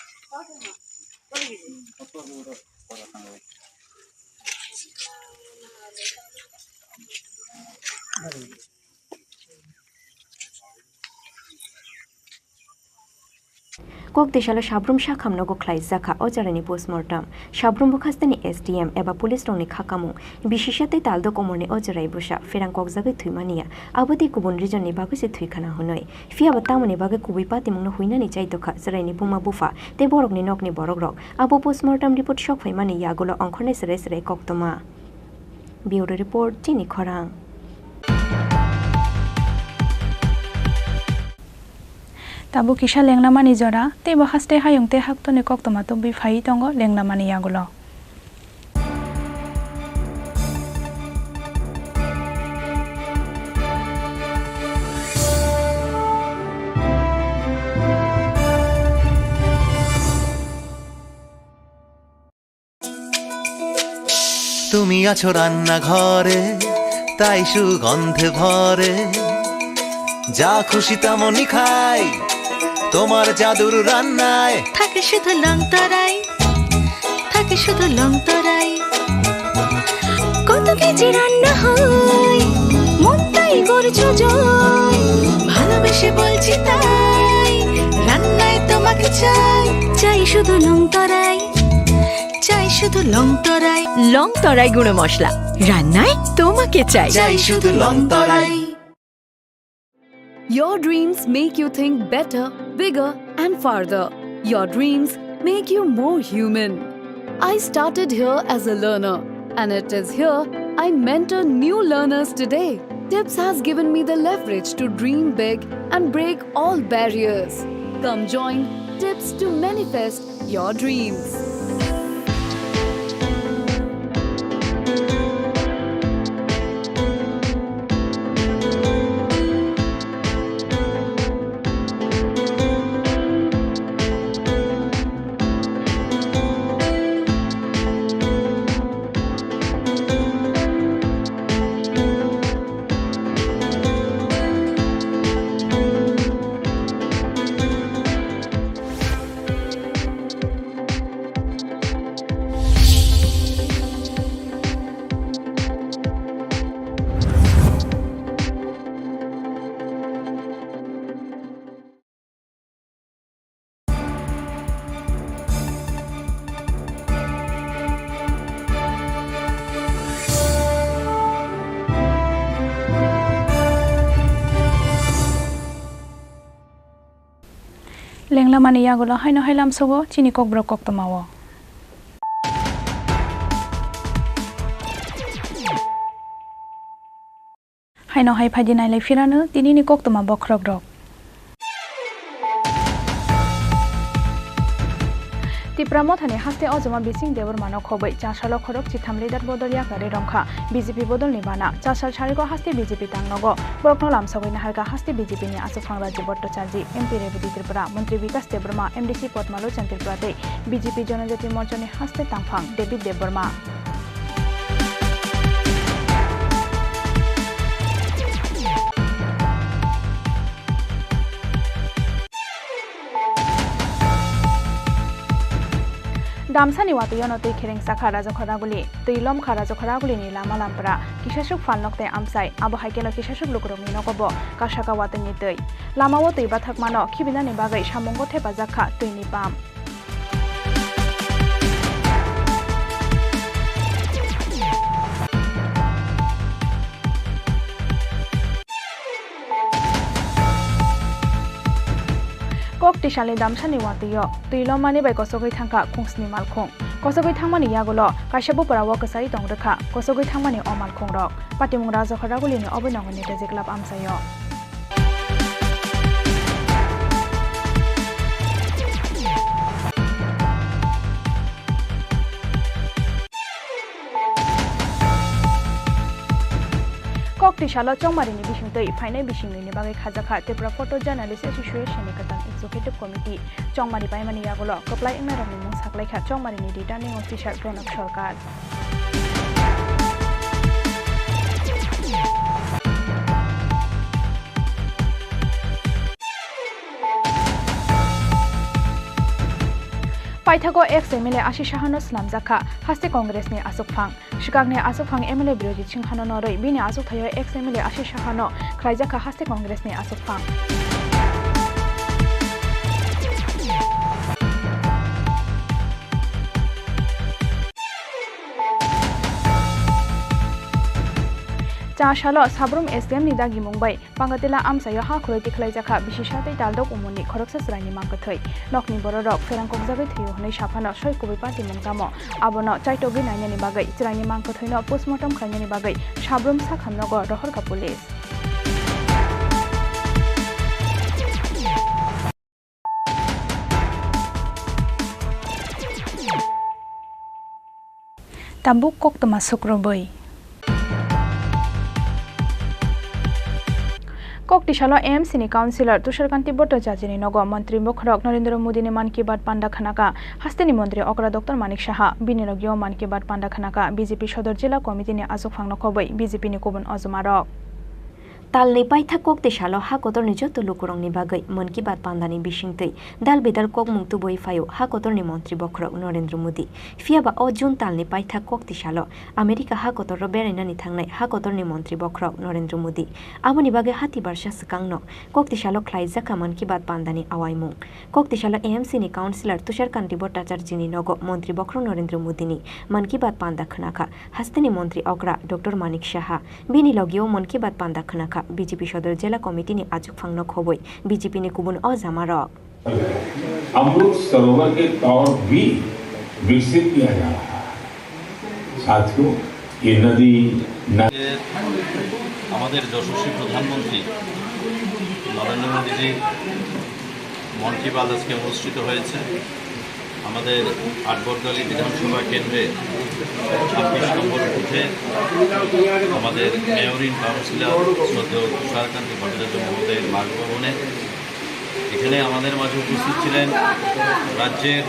Kok tisalo sabrum sakhamno go khlaijak kha o jorani postmortem. Sabrum bwkhasteni S D M eba police rokni kha kamung, bisisa tei tal dokomorni o jorai bwsa pherang kokjagwi thwimani ya, abo tei kubun reason ni bagwi se thwi khana hwnwi. Phiya bo tamoni bagwi kubui patimungno huinani chai tokha chwraini buma bupha tei borokni nokni borokrok. Abo postmortem report sok phaimani yagulo ongkhornai chwrai chwrai koktwma. Bureau report, Chini Khorang. Tabuk kisa lengnamani jora, teibo haste hayung tei haktorni koktwma tubui phaiwi tongo lengnamani yagulo. তুমি আছো রান্নাঘরে, তাই সুগন্ধে ভরে। যা খুশি তেমনই খাই, তোমার জাদুর রান্নায়। থাকে শুধু লং তরাই, থাকে শুধু লং তরাই। কত কেজি রান্না হয়, মনটাই করছো জয়। ভালোবেসে বলছি তাই, রান্নায় তোমাকে চাই। চাই শুধু লং তরাই। চাই শুধু লং তরাই। লং তরাই গুঁড়ো মশলা, রান্নায় তোমাকে চাই। চাই শুধু লং তরাই। Your dreams make you think better, bigger, and farther. Your dreams make you more human. I started here as a learner, and it is here I mentor new learners today. Tips has given me the leverage to dream big and break all barriers. Come join Tips to manifest your dreams. Tenglamani yagulo haino hai lamsogo chini kokborok koktwmao. Haino hai phaidi nailai phirano tinini koktwma bokhorokrok. Tipra Mothani haste Ojoma Bising Debbarmano khobwi chasalo khorok chitham leader bodol yakarwi romkha B J P bodolni bana. Chasal sarigo haste B J P tangnogo. Borokno lamsogwi naharkha haste B J P ni aswkphang Rajiv Bhattacharjee, M P Rebati Tripura, Montri Bikas Debbarma, M D C Padma Lochan Tripura tei B J P Janajati Morchani haste tangphang David Debbarma. Damsani watwi-o no twi khereng sakha Rajakha Raguli, twi lomkha Rajakha Ragulini lama lampra, kisasuk phalnok tei amchai, abo hai kheno kisasuk lukurokni nogo bo kasaka watwini twi. Lamao twi bathakmano khibinani bagwi samungo thepajak kha twini pump. Kok Tisalni Damsani watwi-o twi lomani bai kosogwi thangkha khungsni malkhung. Kosogwi thangmani yagulo kaisa bupra o kwchai tong rwkha, kosogwi thangmani o malkhungrok. Patimung Rajakha Ragulini obwi nongo Netaji Club amchaio. Kok Tisalo chongmarini bisingtwi phainai bisingni bagwi khajakha Tripura Photo Journalist Association ni kwtal Executive Committee. Chongmari paimani yagulo kwplai wngnairokni mung saklaikha chongmarini Returning Officer Pranab Sarkar. Paithago ex M L A Ashish Sahano swnamjak kha haste Congress ni aswkphang. Swkangni aswkphang M L A Birojit Singhano norwi bini aswkthaio ex M L A Ashish Sahano khlaijak kha haste Congress ni aswkphang. Cha salo Sabrum S D M ni dagimung bai Pangatila amchaio ha khwlwi tikhlaijak kha bisi sa tei taldok umorni khoroksa chwraini mangkwthwi. Nokni bororok pherang kokjagwi thwio hwnwi saphano soi kubui patimung tamo. Abono chaitogwi nainani bagwi chwraini mangkwthwino postmortem khlainani bagwi Sabrum sakhamnogo rohorkha police. Tabuk koktwma sukrubwi. Kok Tisalo A M C ni councillor Tushar Kanti Bhattacharya ni nogo montri bokhorok Narendra Modi ni Mann Ki Baat panda khnaka. Hasteni montri okra Doctor Manik Saha, bini logio Mann Ki Baat panda khnaka B J P Sodor Jila Committee ni achukphang no khobwi B J P ni kubun ojomarok. Talni paithak kok tisalo ha kotorni joto lukurokni bagwi Mann Ki Baat pandani bisingtwi dal bidal kokmung tubui phaio ha kotorni montri bokhorok Narendra Modi. Phiyaba o June talni paithak kok tisalo America ha kotoro berainani thangnai ha kotorni montri bokhorok Narendra Modi. Aboni bagwi hati barsa swkangno kok tisalo khlaijak kha Mann Ki Baat pandani awaimung. Kok tisalo A M C ni councillor Tushar Kanti Bhattacharjini nogo montri bokhorok Narendra Modini Mann Ki Baat panda khwnakha. Hasteni montri okra Doctor Manik Saha. Bini logio Mann Ki Baat panda khwnakha B J P Sodor Jela Committee ni achukphangno khobwi B J P ni kubun ojamarok. Amrit सरोवर के तौर भी विकसित किया जा रहा है। साथियों, ये नदी न- আমাদের যশস্বী প্রধানমন্ত্রী নরেন্দ্র মোদীজির মন কি বাত আজকে অনুষ্ঠিত হয়েছে। আমাদের আট বটতলী বিধানসভা কেন্দ্রে ছাব্বিশ নম্বর বুথে আমাদের মেয়র ইন কাউন্সিলর শ্রদ্ধেয় তুষারকান্তি ভট্টাচার্য মহোদয়ের বাসভবনে এখানে আমাদের মাঝে উপস্থিত ছিলেন রাজ্যের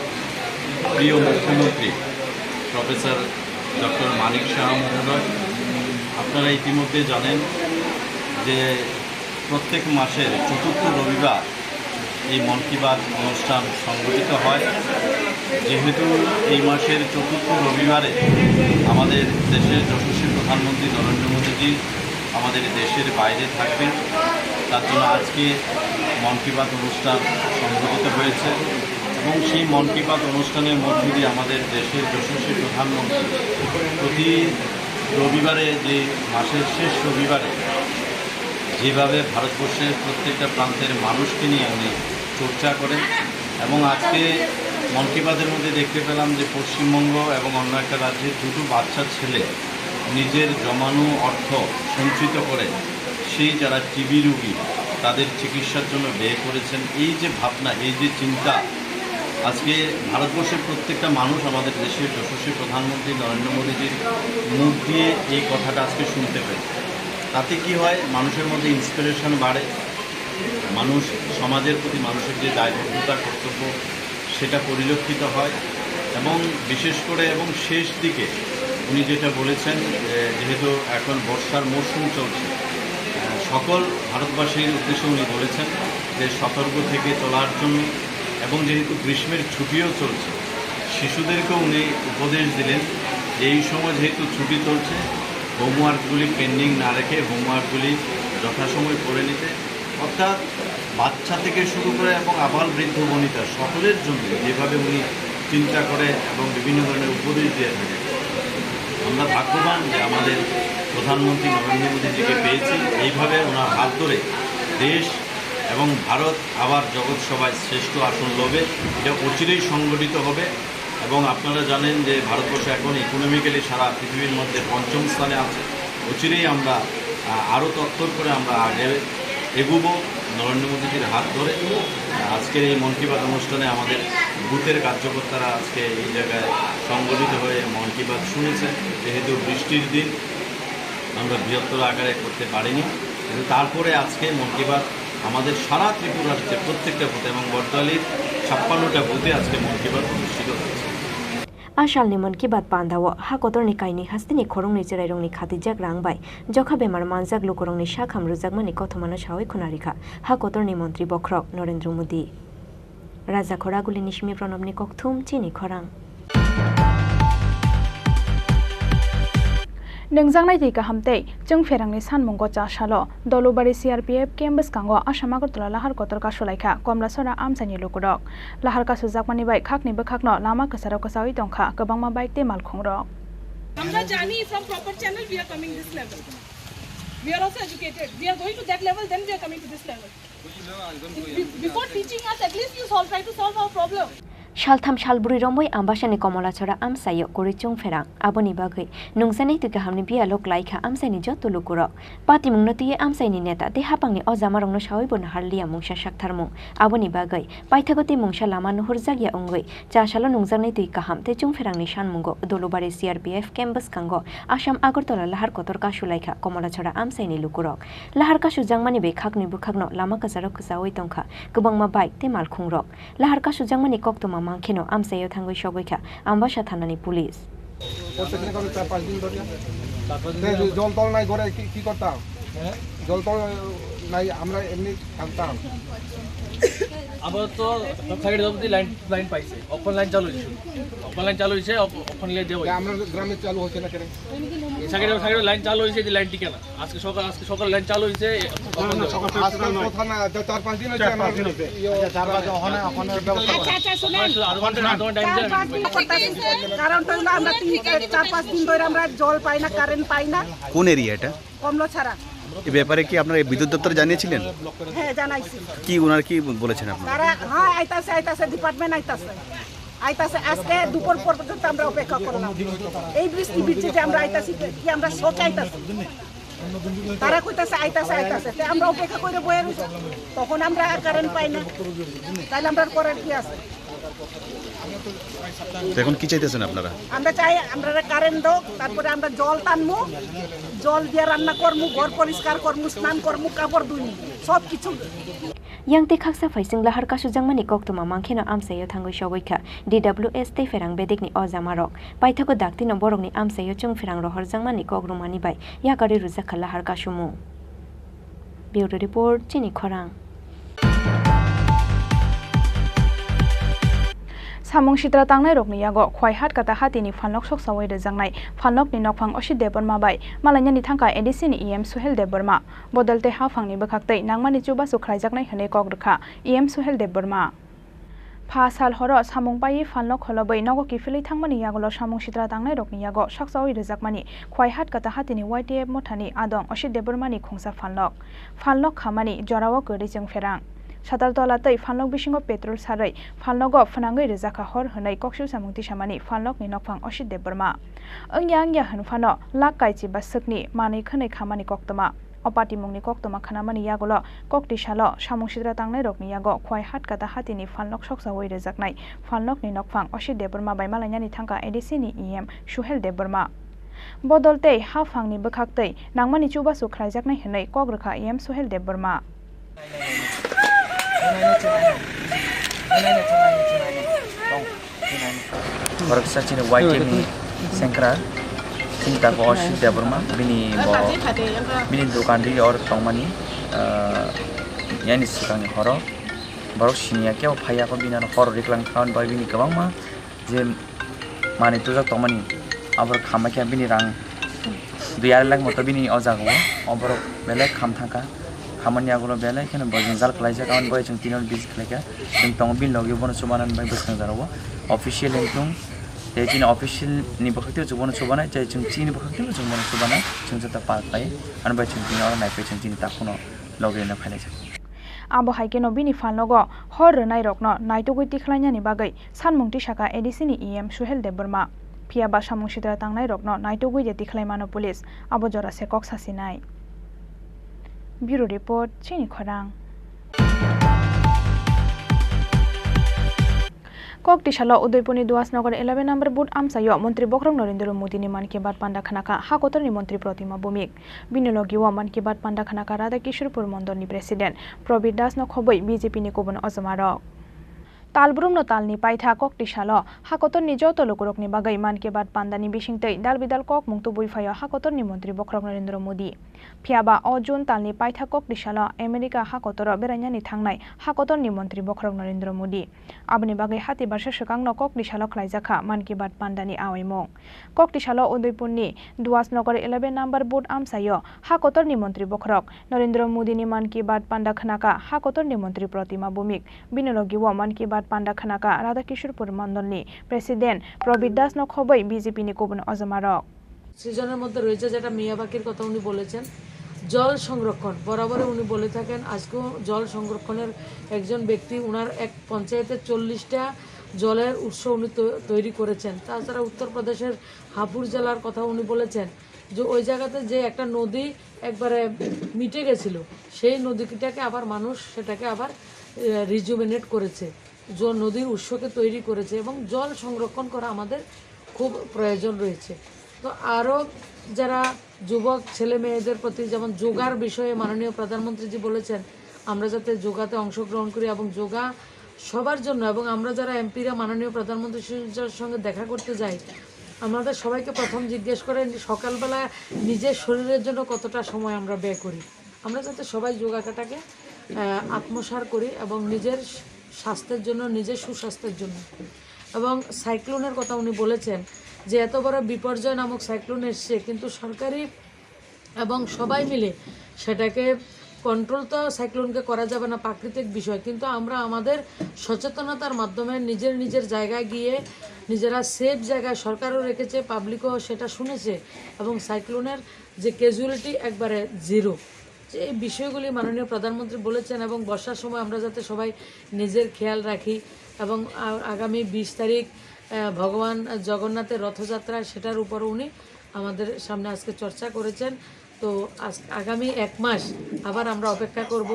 প্রিয় মুখ্যমন্ত্রী প্রফেসর ডক্টর মানিক সাহা মহোদয়। আপনারা ইতিমধ্যে জানেন যে প্রত্যেক মাসের চতুর্থ রবিবার এই মন কি বাত অনুষ্ঠান সংগঠিত হয়। যেহেতু এই মাসের চতুর্থ রবিবারে আমাদের দেশের যশস্বী প্রধানমন্ত্রী নরেন্দ্র মোদীজি আমাদের দেশের বাইরে থাকবেন, তার জন্য আজকে মন কি বাত অনুষ্ঠান সংগঠিত হয়েছে এবং সেই মন কি বাত অনুষ্ঠানের মধ্য দিয়ে আমাদের দেশের যশস্বী প্রধানমন্ত্রী প্রতি রবিবারে, যে মাসের শেষ রবিবারে, যেভাবে ভারতবর্ষের প্রত্যেকটা প্রান্তের মানুষকে নিয়ে উনি চর্চা করেন, এবং আজকে মন কি বাতের মধ্যে দেখতে পেলাম যে পশ্চিমবঙ্গ এবং অন্য একটা রাজ্যে দুটো বাচ্চা ছেলে নিজের জমানো অর্থ সঞ্চিত করে সেই যারা টিবি রোগী তাদের চিকিৎসার জন্য ব্যয় করেছেন। এই যে ভাবনা, এই যে চিন্তা, আজকে ভারতবর্ষের প্রত্যেকটা মানুষ আমাদের দেশের যশস্বী প্রধানমন্ত্রী নরেন্দ্র মোদীজির মুখ দিয়ে এই কথাটা আজকে শুনতে পায়। তাতে কি হয়, মানুষের মধ্যে ইন্সপিরেশন বাড়ে, মানুষ, সমাজের প্রতি মানুষের যে দায়বদ্ধতা, কর্তব্য, সেটা পরিলক্ষিত হয়। এবং বিশেষ করে এবং শেষ দিকে উনি যেটা বলেছেন যে যেহেতু এখন বর্ষার মরশুম চলছে, আহ, সকল ভারতবাসীর উদ্দেশ্যে উনি বলেছেন যে সতর্ক থেকে চলার জন্য। এবং যেহেতু গ্রীষ্মের ছুটিও চলছে, শিশুদেরকে উনি উপদেশ দিলেন যে এই সময় যেহেতু ছুটি চলছে, হোমওয়ার্কগুলি পেন্ডিং না রেখে হোমওয়ার্কগুলি যথাসময় করে নিতে। অর্থাৎ বাচ্চা থেকে শুরু করে এবং আবাল বৃদ্ধ বনিতা সকলের জন্য যেভাবে উনি চিন্তা করে এবং বিভিন্ন ধরনের উপদেশ দিয়ে থাকেন, আমরা ভাগ্যবান যে আমাদের প্রধানমন্ত্রী নরেন্দ্র মোদীজিকে পেয়েছি। এইভাবে ওনার হাত ধরে দেশ এবং ভারত আবার জগৎ সভায় শ্রেষ্ঠ আসন লবে। এটা অচিরেই সংগঠিত হবে। এবং আপনারা জানেন যে ভারতবর্ষ এখন ইকোনমিক্যালি সারা পৃথিবীর মধ্যে পঞ্চম স্থানে আছে। অচিরেই আমরা, আহ, আরও তত্তর করে আমরা আগে এগুবো নরেন্দ্র মোদীজির হাত ধরে। আজকের এই মন কি বাত অনুষ্ঠানে আমাদের বুথের কার্যকর্তারা আজকে এই জায়গায় সংগঠিত হয়ে মন কি বাত শুনেছেন। যেহেতু বৃষ্টির দিন, আমরা বৃহত্তর আকারে করতে পারিনি, কিন্তু তারপরে আজকে মন কি বাত আমাদের সারা ত্রিপুরা রাজ্যের প্রত্যেকটা বুথে এবং বটতলার ছাপ্পান্নটা বুথে আজকে মন কি বাত অনুষ্ঠিত হয়েছে। A salni Mann Ki Baat pandao ha kotorni kainwi hasteni khoroknwi chwrairokni khatijak rang bai jokha bemar manjak lukurokni sak ham rwjakmani kothomano sawi khwnarikha ha kotorni montri bokhorok Narendra Modi. Raja Khoragulini simi Pranobni kokthum chini khorang. Nungjaknai twi kaham tei chwngpherangni sanmungo cha salo Dolubari C R P F camp bwskango Assam Agartala lahar kotor kasulaikha Komlasora amchaini lukurok. Lahar kasujakmani bai khakni bwkhakno lama kwcharo kwchaui tongkha kwbangma bike tei malkhungrok. আমরা জানি from proper channel we are coming this level. We are also educated. We are going to that level, then we are coming to this level. Be-, before teaching us, at least you solve, try to solve our problem. Saltham salbrwi romwi Ambasani Komolachora amchaio kwrwi chwngpherang. Aboni bagwi nungjaknai twi kahamni biyalo klaikha amchaini joto lukurok. Patimungno twiwi amchaini neta tei hapangni o jamarokno sawibo naharliya mungsa saktharmung. Aboni bagwi paithago tei mungsa lama nuhurjakya wngwi cha salo nungjaknai twi kaham tei chwngpherangni sanmungo Dolubari C R P F camp bwskango Assam Agartala lahar kotor kasulaikha Komolachora amchaini lukurok. Lahar kasujakmani bai khakni bwkhakno lama kwcharo kwchaui tongkha kwbangma bike tei malkhungrok. Lahar kasujakmani koktwma mankheno amchaio thangwi sogwikha Ambasa thanani police. করছে কিনা কারণ চার পাঁচ দিন ধরে। চার পাঁচ দিন ধরে। জল টল নাই ঘরে, কি, কি করতাম? হ্যাঁ? জল টল নাই, আমরা এমনি থাকতাম। আপাতত সাইড অবধি লাইন, লাইন পাইছে, অখন লাইন চালু হয়েছে, অখন লাইন চালু হয়েছে, অখ-, অখন লিয়ে দেবো। আমরা গ্রামে চালু হচ্ছে না কেন? সাইডে, সাইডে লাইন চালু হয়েছে, যে লাইন টিকে না। আজকে সকাল, আজকে সকাল লাইন চালু হয়েছে, অখন বন্ধ হয়েছে। আজকাল কথা না, চার পাঁচ দিন হচ্ছে। চার পাঁচ দিন হয়েছে। ইয়ে, আচ্ছা, চার পাঁচ দিন, ওখানে, ওখানে ব্যবস্থা করা। আচ্ছা, আচ্ছা, শুনেন। আধা ঘন্টা, আধা ঘন্টা টাইম চার দিন। পাঁচ দিন করতেছি। কারণ তো হলো আমরা তিন, চার পাঁচ দিন ধরে আমরা জল পাই না, কারেন্ট পাই না। কোন এরিয়া এটা? কমলাছড়া। এই ব্যাপারে কি আপনারা এই বিদ্যুৎ দপ্তরে জানিয়েছিলেন? হ্যাঁ, জানাইছি। কি ওনারা কি বলেছেন আপনারা? তারা, হ্যাঁ, আইতাছে, আইতাছে, ডিপার্টমেন্ট আইতাছে। আইতাছে, আজকে দুপুর পর্যন্ত আমরা অপেক্ষা করলাম। এই বৃষ্টি ভিজে যে আমরা আইতাছি, কি আমরা শকে আইতাছি। তারা কইতাছে, আইতাছে, আইতাছে। তে আমরা অপেক্ষা করে বয়ে রইছি। তখন আমরা আর কারেন্ট পাই না। তাইলে আমরা আর করার কি আছে? তো এখন কি চাইতেছেন আপনারা? আমরা চাই, আমরা কারেন্ট দাও, তারপরে আমরা জল টানমু, জল দিয়ে রান্না করমু, ঘর পরিষ্কার করমু, স্নান করমু, কাপড় ধুইমু, সব কিছু। Yang tei khaksa phaising lahar kasujakmani koktwma mankheno amchaio thangwi sogwikha D W S tei pherang bedekni o jamarok. Paithago daktino borokni amchaio chwngpherang rohorjakmani kok rwmani bai yakarwi rwjakha lahar kasumung. Bureau Report, Chini Khorang. Samung sitra tangnairokni yago Khwaihat Kata Hatini phalnok soksaui rwjaknai phalnokni nokphang Osit Debbarma bai malainani thangkha A D C ni E M Suhel Debbarma. Bodol tei haphangni bwkhaktwi nangmani chubachu khlaijaknai hwnwi kok rwkha E M Suhel Debbarma. Pha sal horo samung paiwi phalnok kholobwi nogo kiphilwi thangmani yagulo samung sitra tangnairokni yago soksaui rwjakmani Khwaihat Kata Hatini Y T F mothani adong Osit Debbarmani khungsa phalnok. Phalnok khamani jorao kwrwi chwngpherang. Sataltola tei phalnok bisingo petrol sarwi phalnogo phwnangwi rwjakha hor hwnwi koksui samung tisamani phalnokni nokphang Osit Debbarma. Wngya wngya hwn phano lak kaichi ba swkni manwi khwnwi khamani koktwma. O patimungni koktwma khnamani yagulo kokti salo samung sitra tangnairokni yago Khowai Hatkata hatini phalnok soksaui rwjaknai phalnokni nokphang Osit Debbarma bai malainani thangkha A D C ni E M Suhel Debbarma. Bodol tei haphangni bwkhaktwi nangmani chubachu khlaijaknai hwnwi kok rwkha E M Suhel Debbarma. Khoroksa chini Y T ni sengkrak, chini tako Osit Debbarma, bini bo, bini dokan ri or tongmani, ah, yani swkangni horo. Borok siniya kebo phaiya kho, bini ano hor riklang kha, bai bini kwbangma je manwi tujak tongmani, aborok khamai khe bini rang dui arai lakh moto bini o jaga o, o borok belai kham thangkha, khamani yagulo belai kheno bo jwngjal khlaijak, aboni bagwi chwng tini o visit khlaikha, chwng tongo bini logi bono chubanan bai bwskangjak rogo official wngthung, tei chini official ni bwkhak tei chwng bono chubanai, tei chwng chini bwkhak tei chwng bono chubanai, chwng joto pal khlai, ani bai chwng tini oro naipai chwng chini takhukno logi rwna phailaijak. Abo hai kheno bini phalnogo hor rwnairokno naitugwi tikhlainani bagwi sanmung tisakha A D C ni E M Suhel Debbarma. Phiya ba samung sitra tangnairokno naitugwi de tikhlai mano police, abo jora se kok sasinai. Bureau Report, Chini Khorang. Kok tisalo Udaipurni Duasnagar eleven number booth amchaio Montri Bokhorok Narendra Modini Mann Ki Baat panda khnakha ha kotorni Montri Protima Bhowmik. Bini logio Mann Ki Baat panda khnakha Radha Kishorpur Mondolni President Prabir Das no khobwi B J P ni kubun ojomarok. Talbrumno talni paitha kok tisalo ha kotorni joto lukurokni bagwi Mann Ki Baat pandani bisingtwi dal bidal kok mung tubui phaio ha kotorni Montri Bokhorok Narendra Modi. Phiyaba o June talni paitha kok tisalo America ha kotoro berainani thangnai ha kotorni Montri Bokhorok Narendra Modi. Aboni bagwi hati barsa swkangno kok tisalo khlaijakha Mann Ki Baat pandani awaimung. Kok tisalo Udaipurni Duasnagar eleven number booth amchaio ha kotorni Montri Bokhorok Narendra Modini Mann Ki Baat panda khnakha ha kotorni Montri Protima Bhowmik. Bini logio Mann Ki Baat panda khnakha Radha Kishorpur Mondolni President Prabir Das no khobwi B J P ni kubun ojomarok. সিজনের মধ্যে রয়েছে, যেটা মিয়াবাকির কথা উনি বলেছেন, জল সংরক্ষণ। বরাবরই উনি বলে থাকেন, আজকেও জল সংরক্ষণের একজন ব্যক্তি, ওনার এক পঞ্চায়েতে চল্লিশটা জলের উৎস উনি তৈ-, তৈরি করেছেন। তাছাড়া উত্তর প্রদেশের হাপুর জেলার কথা উনি বলেছেন যে ওই জায়গাতে যে একটা নদী একবারে মিটে গেছিল, সেই নদীটাকে আবার মানুষ সেটাকে আবার, এ, রিজুভিনেট করেছে। জ-, নদীর উৎসকে তৈরি করেছে এবং জল সংরক্ষণ করা আমাদের খুব প্রয়োজন রয়েছে। তো আরও যারা যুবক ছেলে মেয়েদের প্রতি যেমন যোগার বিষয়ে মাননীয় প্রধানমন্ত্রীজি বলেছেন, আমরা যাতে যোগাতে অংশগ্রহণ করি এবং যোগা সবার জন্য, এবং আমরা যারা এমপিরা মাননীয় প্রধানমন্ত্রীর সঙ্গে দেখা করতে যাই, আমাদের সবাইকে প্রথম জিজ্ঞেস করেন যে সকালবেলা নিজের শরীরের জন্য কতটা সময় আমরা ব্যয় করি। আমরা যাতে সবাই যোগাটাকে, আহ, আত্মসার করি এবং নিজের স্বাস্থ্যের জন্য, নিজের সুস্বাস্থ্যের জন্য। এবং সাইক্লোনের কথা উনি বলেছেন যে এত বড় বিপর্যয় নামক সাইক্লোন এসছে, কিন্তু সরকারি এবং সবাই মিলে সেটাকে কন্ট্রোল তো সাইক্লোনকে করা যাবে না, প্রাকৃতিক বিষয়, কিন্তু আমরা আমাদের সচেতনতার মাধ্যমে নিজের নিজের জায়গায় গিয়ে নিজেরা সেফ জায়গায়, সরকারও রেখেছে, পাবলিকও সেটা শুনেছে, এবং সাইক্লোনের যে ক্যাজুয়ালিটি একবারে জিরো। যে এই বিষয়গুলি মাননীয় প্রধানমন্ত্রী বলেছেন এবং বর্ষার সময় আমরা যাতে সবাই নিজের খেয়াল রাখি এবং আ-, আগামী বিশ তারিখ, আহ, ভগবান জগন্নাথের রথযাত্রা, সেটার উপরও উনি আমাদের সামনে আজকে চর্চা করেছেন। তো আজ, আগামী এক মাস আবার আমরা অপেক্ষা করব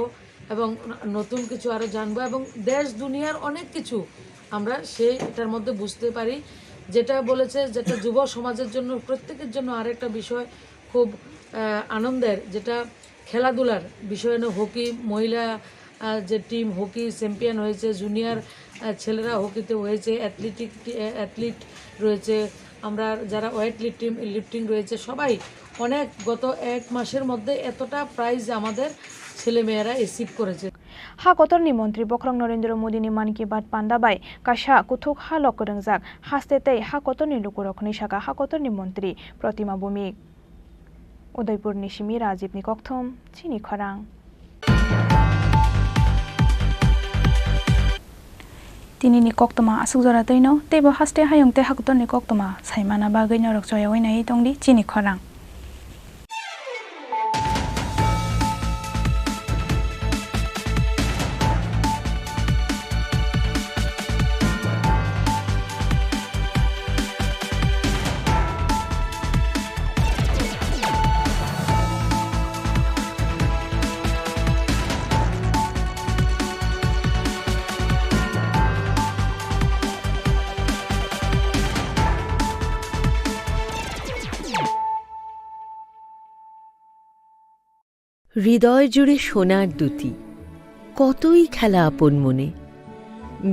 এবং ন-, নতুন কিছু আরও জানবো এবং দেশ দুনিয়ার অনেক কিছু আমরা সেই এটার মধ্যে বুঝতে পারি। যেটা বলেছে, যেটা যুব সমাজের জন্য, প্রত্যেকের জন্য আরেকটা বিষয় খুব, আহ, আনন্দের, যেটা খেলাধুলার বিষয় নিয়ে হকি মহিলা, আহ, যে টিম হকি চ্যাম্পিয়ন হয়েছে, জুনিয়র, আহ, ছেলেরা হকিতে হয়েছে, অ্যাথলেটিক টি-, আহ, অ্যাথলিট রয়েছে, আমরা যারা ওয়েট লিফটিং, লিফটিং রয়েছে, সবাই অনেক, গত এক মাসের মধ্যে এতটা প্রাইজ আমাদের ছেলেমেয়েরা অ্যাচিভ করেছে। Ha kotorni Montri Bokhorok Narendra Modini Mann Ki Baat panda bai kaisa kuthuk ha lok kwrwngjak haste tei ha kotorni lukurok hwnwi sakha ha kotorni Montri Protima Bhowmik. Udaipurni simi Rajibni kokthum, Chini Khorang. Tinini koktwma aswk jora twino, teibo haste hayung tei ha kotorni koktwma saimana bagwi norok choyaui naiwi tongdi Chini Khorang. হৃদয় জুড়ে সোনার দ্যুতি, কতই খেলা আপন মনে।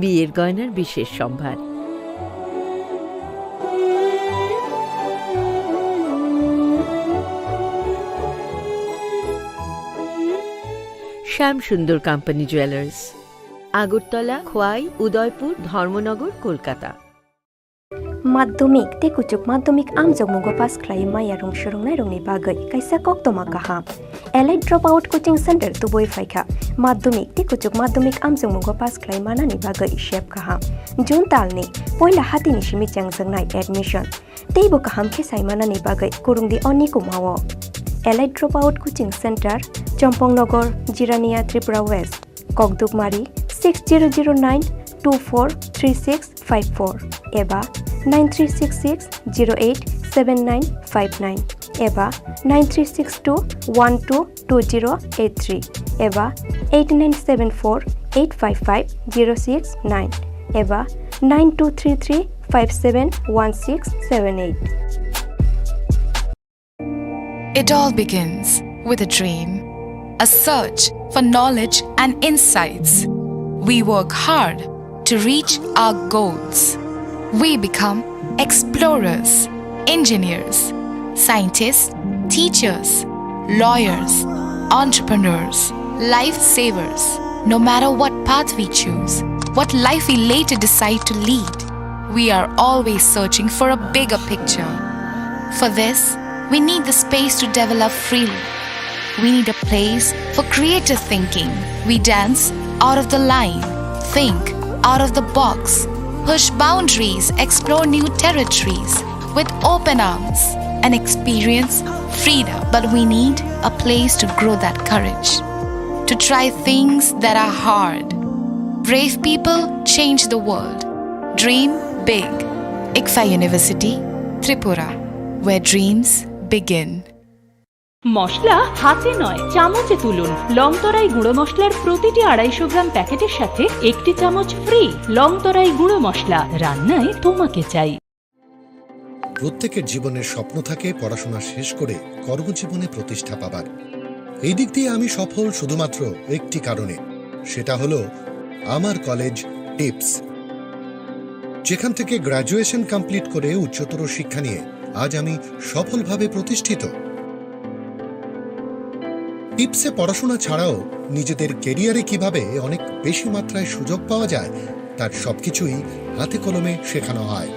বিয়ের গয়নার বিশেষ সম্ভার। শ্যাম সুন্দর কোম্পানি জুয়েলার্স, আগরতলা, খোয়াই, উদয়পুর, ধর্মনগর, Kolkata. Madhyamik tei kuchuk madhyamik amjokmungo pass khlai maya rung swrwngnairokni bagwi kaisa koktwma kaham. Elite Dropout Coaching Center tubui phaikha. Madhyamik tei kuchuk madhyamik amjokmungo pass khlai manani bagwi sep kaham. June talni poila hatini simi chengjaknai admission. Teibo kaham khe sai manani bagwi kwrwngdi o nikumao. Elite Dropout Coaching Center, Chompong Nogor, Jirania, Tripura West. Kokdukmari six zero zero nine two four three six five four eba nine three six six zero eight seven nine five nine eba nine three six two one two two zero eight three eba eight nine seven four eight five five zero six nine eba nine two three three five seven one six seven eight. It all begins with a dream, a search for knowledge and insights. We work hard to reach our goals. We become explorers, engineers, scientists, teachers, lawyers, entrepreneurs, lifesavers. No matter what path we choose, what life we later decide to lead, we are always searching for a bigger picture. For this, we need the space to develop freely. We need a place for creative thinking. We dance out of the line, think out of the box, push boundaries, explore new territories with open arms, and experience freedom. But we need a place to grow that courage, to try things that are hard. Brave people change the world. Dream big. ICFAI University, Tripura, where dreams begin. মশলা হাতে নয়, চামচে তুলুন। লংতরাই গুঁড়ো মশলার প্রতিটি আড়াইশো গ্রাম প্যাকেটের সাথে একটি চামচ ফ্রি। লংতরাই গুঁড়ো মশলা, রান্নায় তোমাকে চাই। প্রত্যেকের জীবনের স্বপ্ন থাকে পড়াশোনা শেষ করে কর্মজীবনে প্রতিষ্ঠা পাবার। এই দিক দিয়ে আমি সফল শুধুমাত্র একটি কারণে, সেটা হলো আমার কলেজ টিপস, যেখান থেকে গ্র্যাজুয়েশন কমপ্লিট করে উচ্চতর শিক্ষা নিয়ে আজ আমি সফলভাবে প্রতিষ্ঠিত। টিপসে পড়াশোনা ছাড়াও নিজেদের ক্যারিয়ারে কিভাবে অনেক বেশি মাত্রায় সুযোগ পাওয়া যায়, তার সবকিছুই হাতে কলমে শেখানো হয়।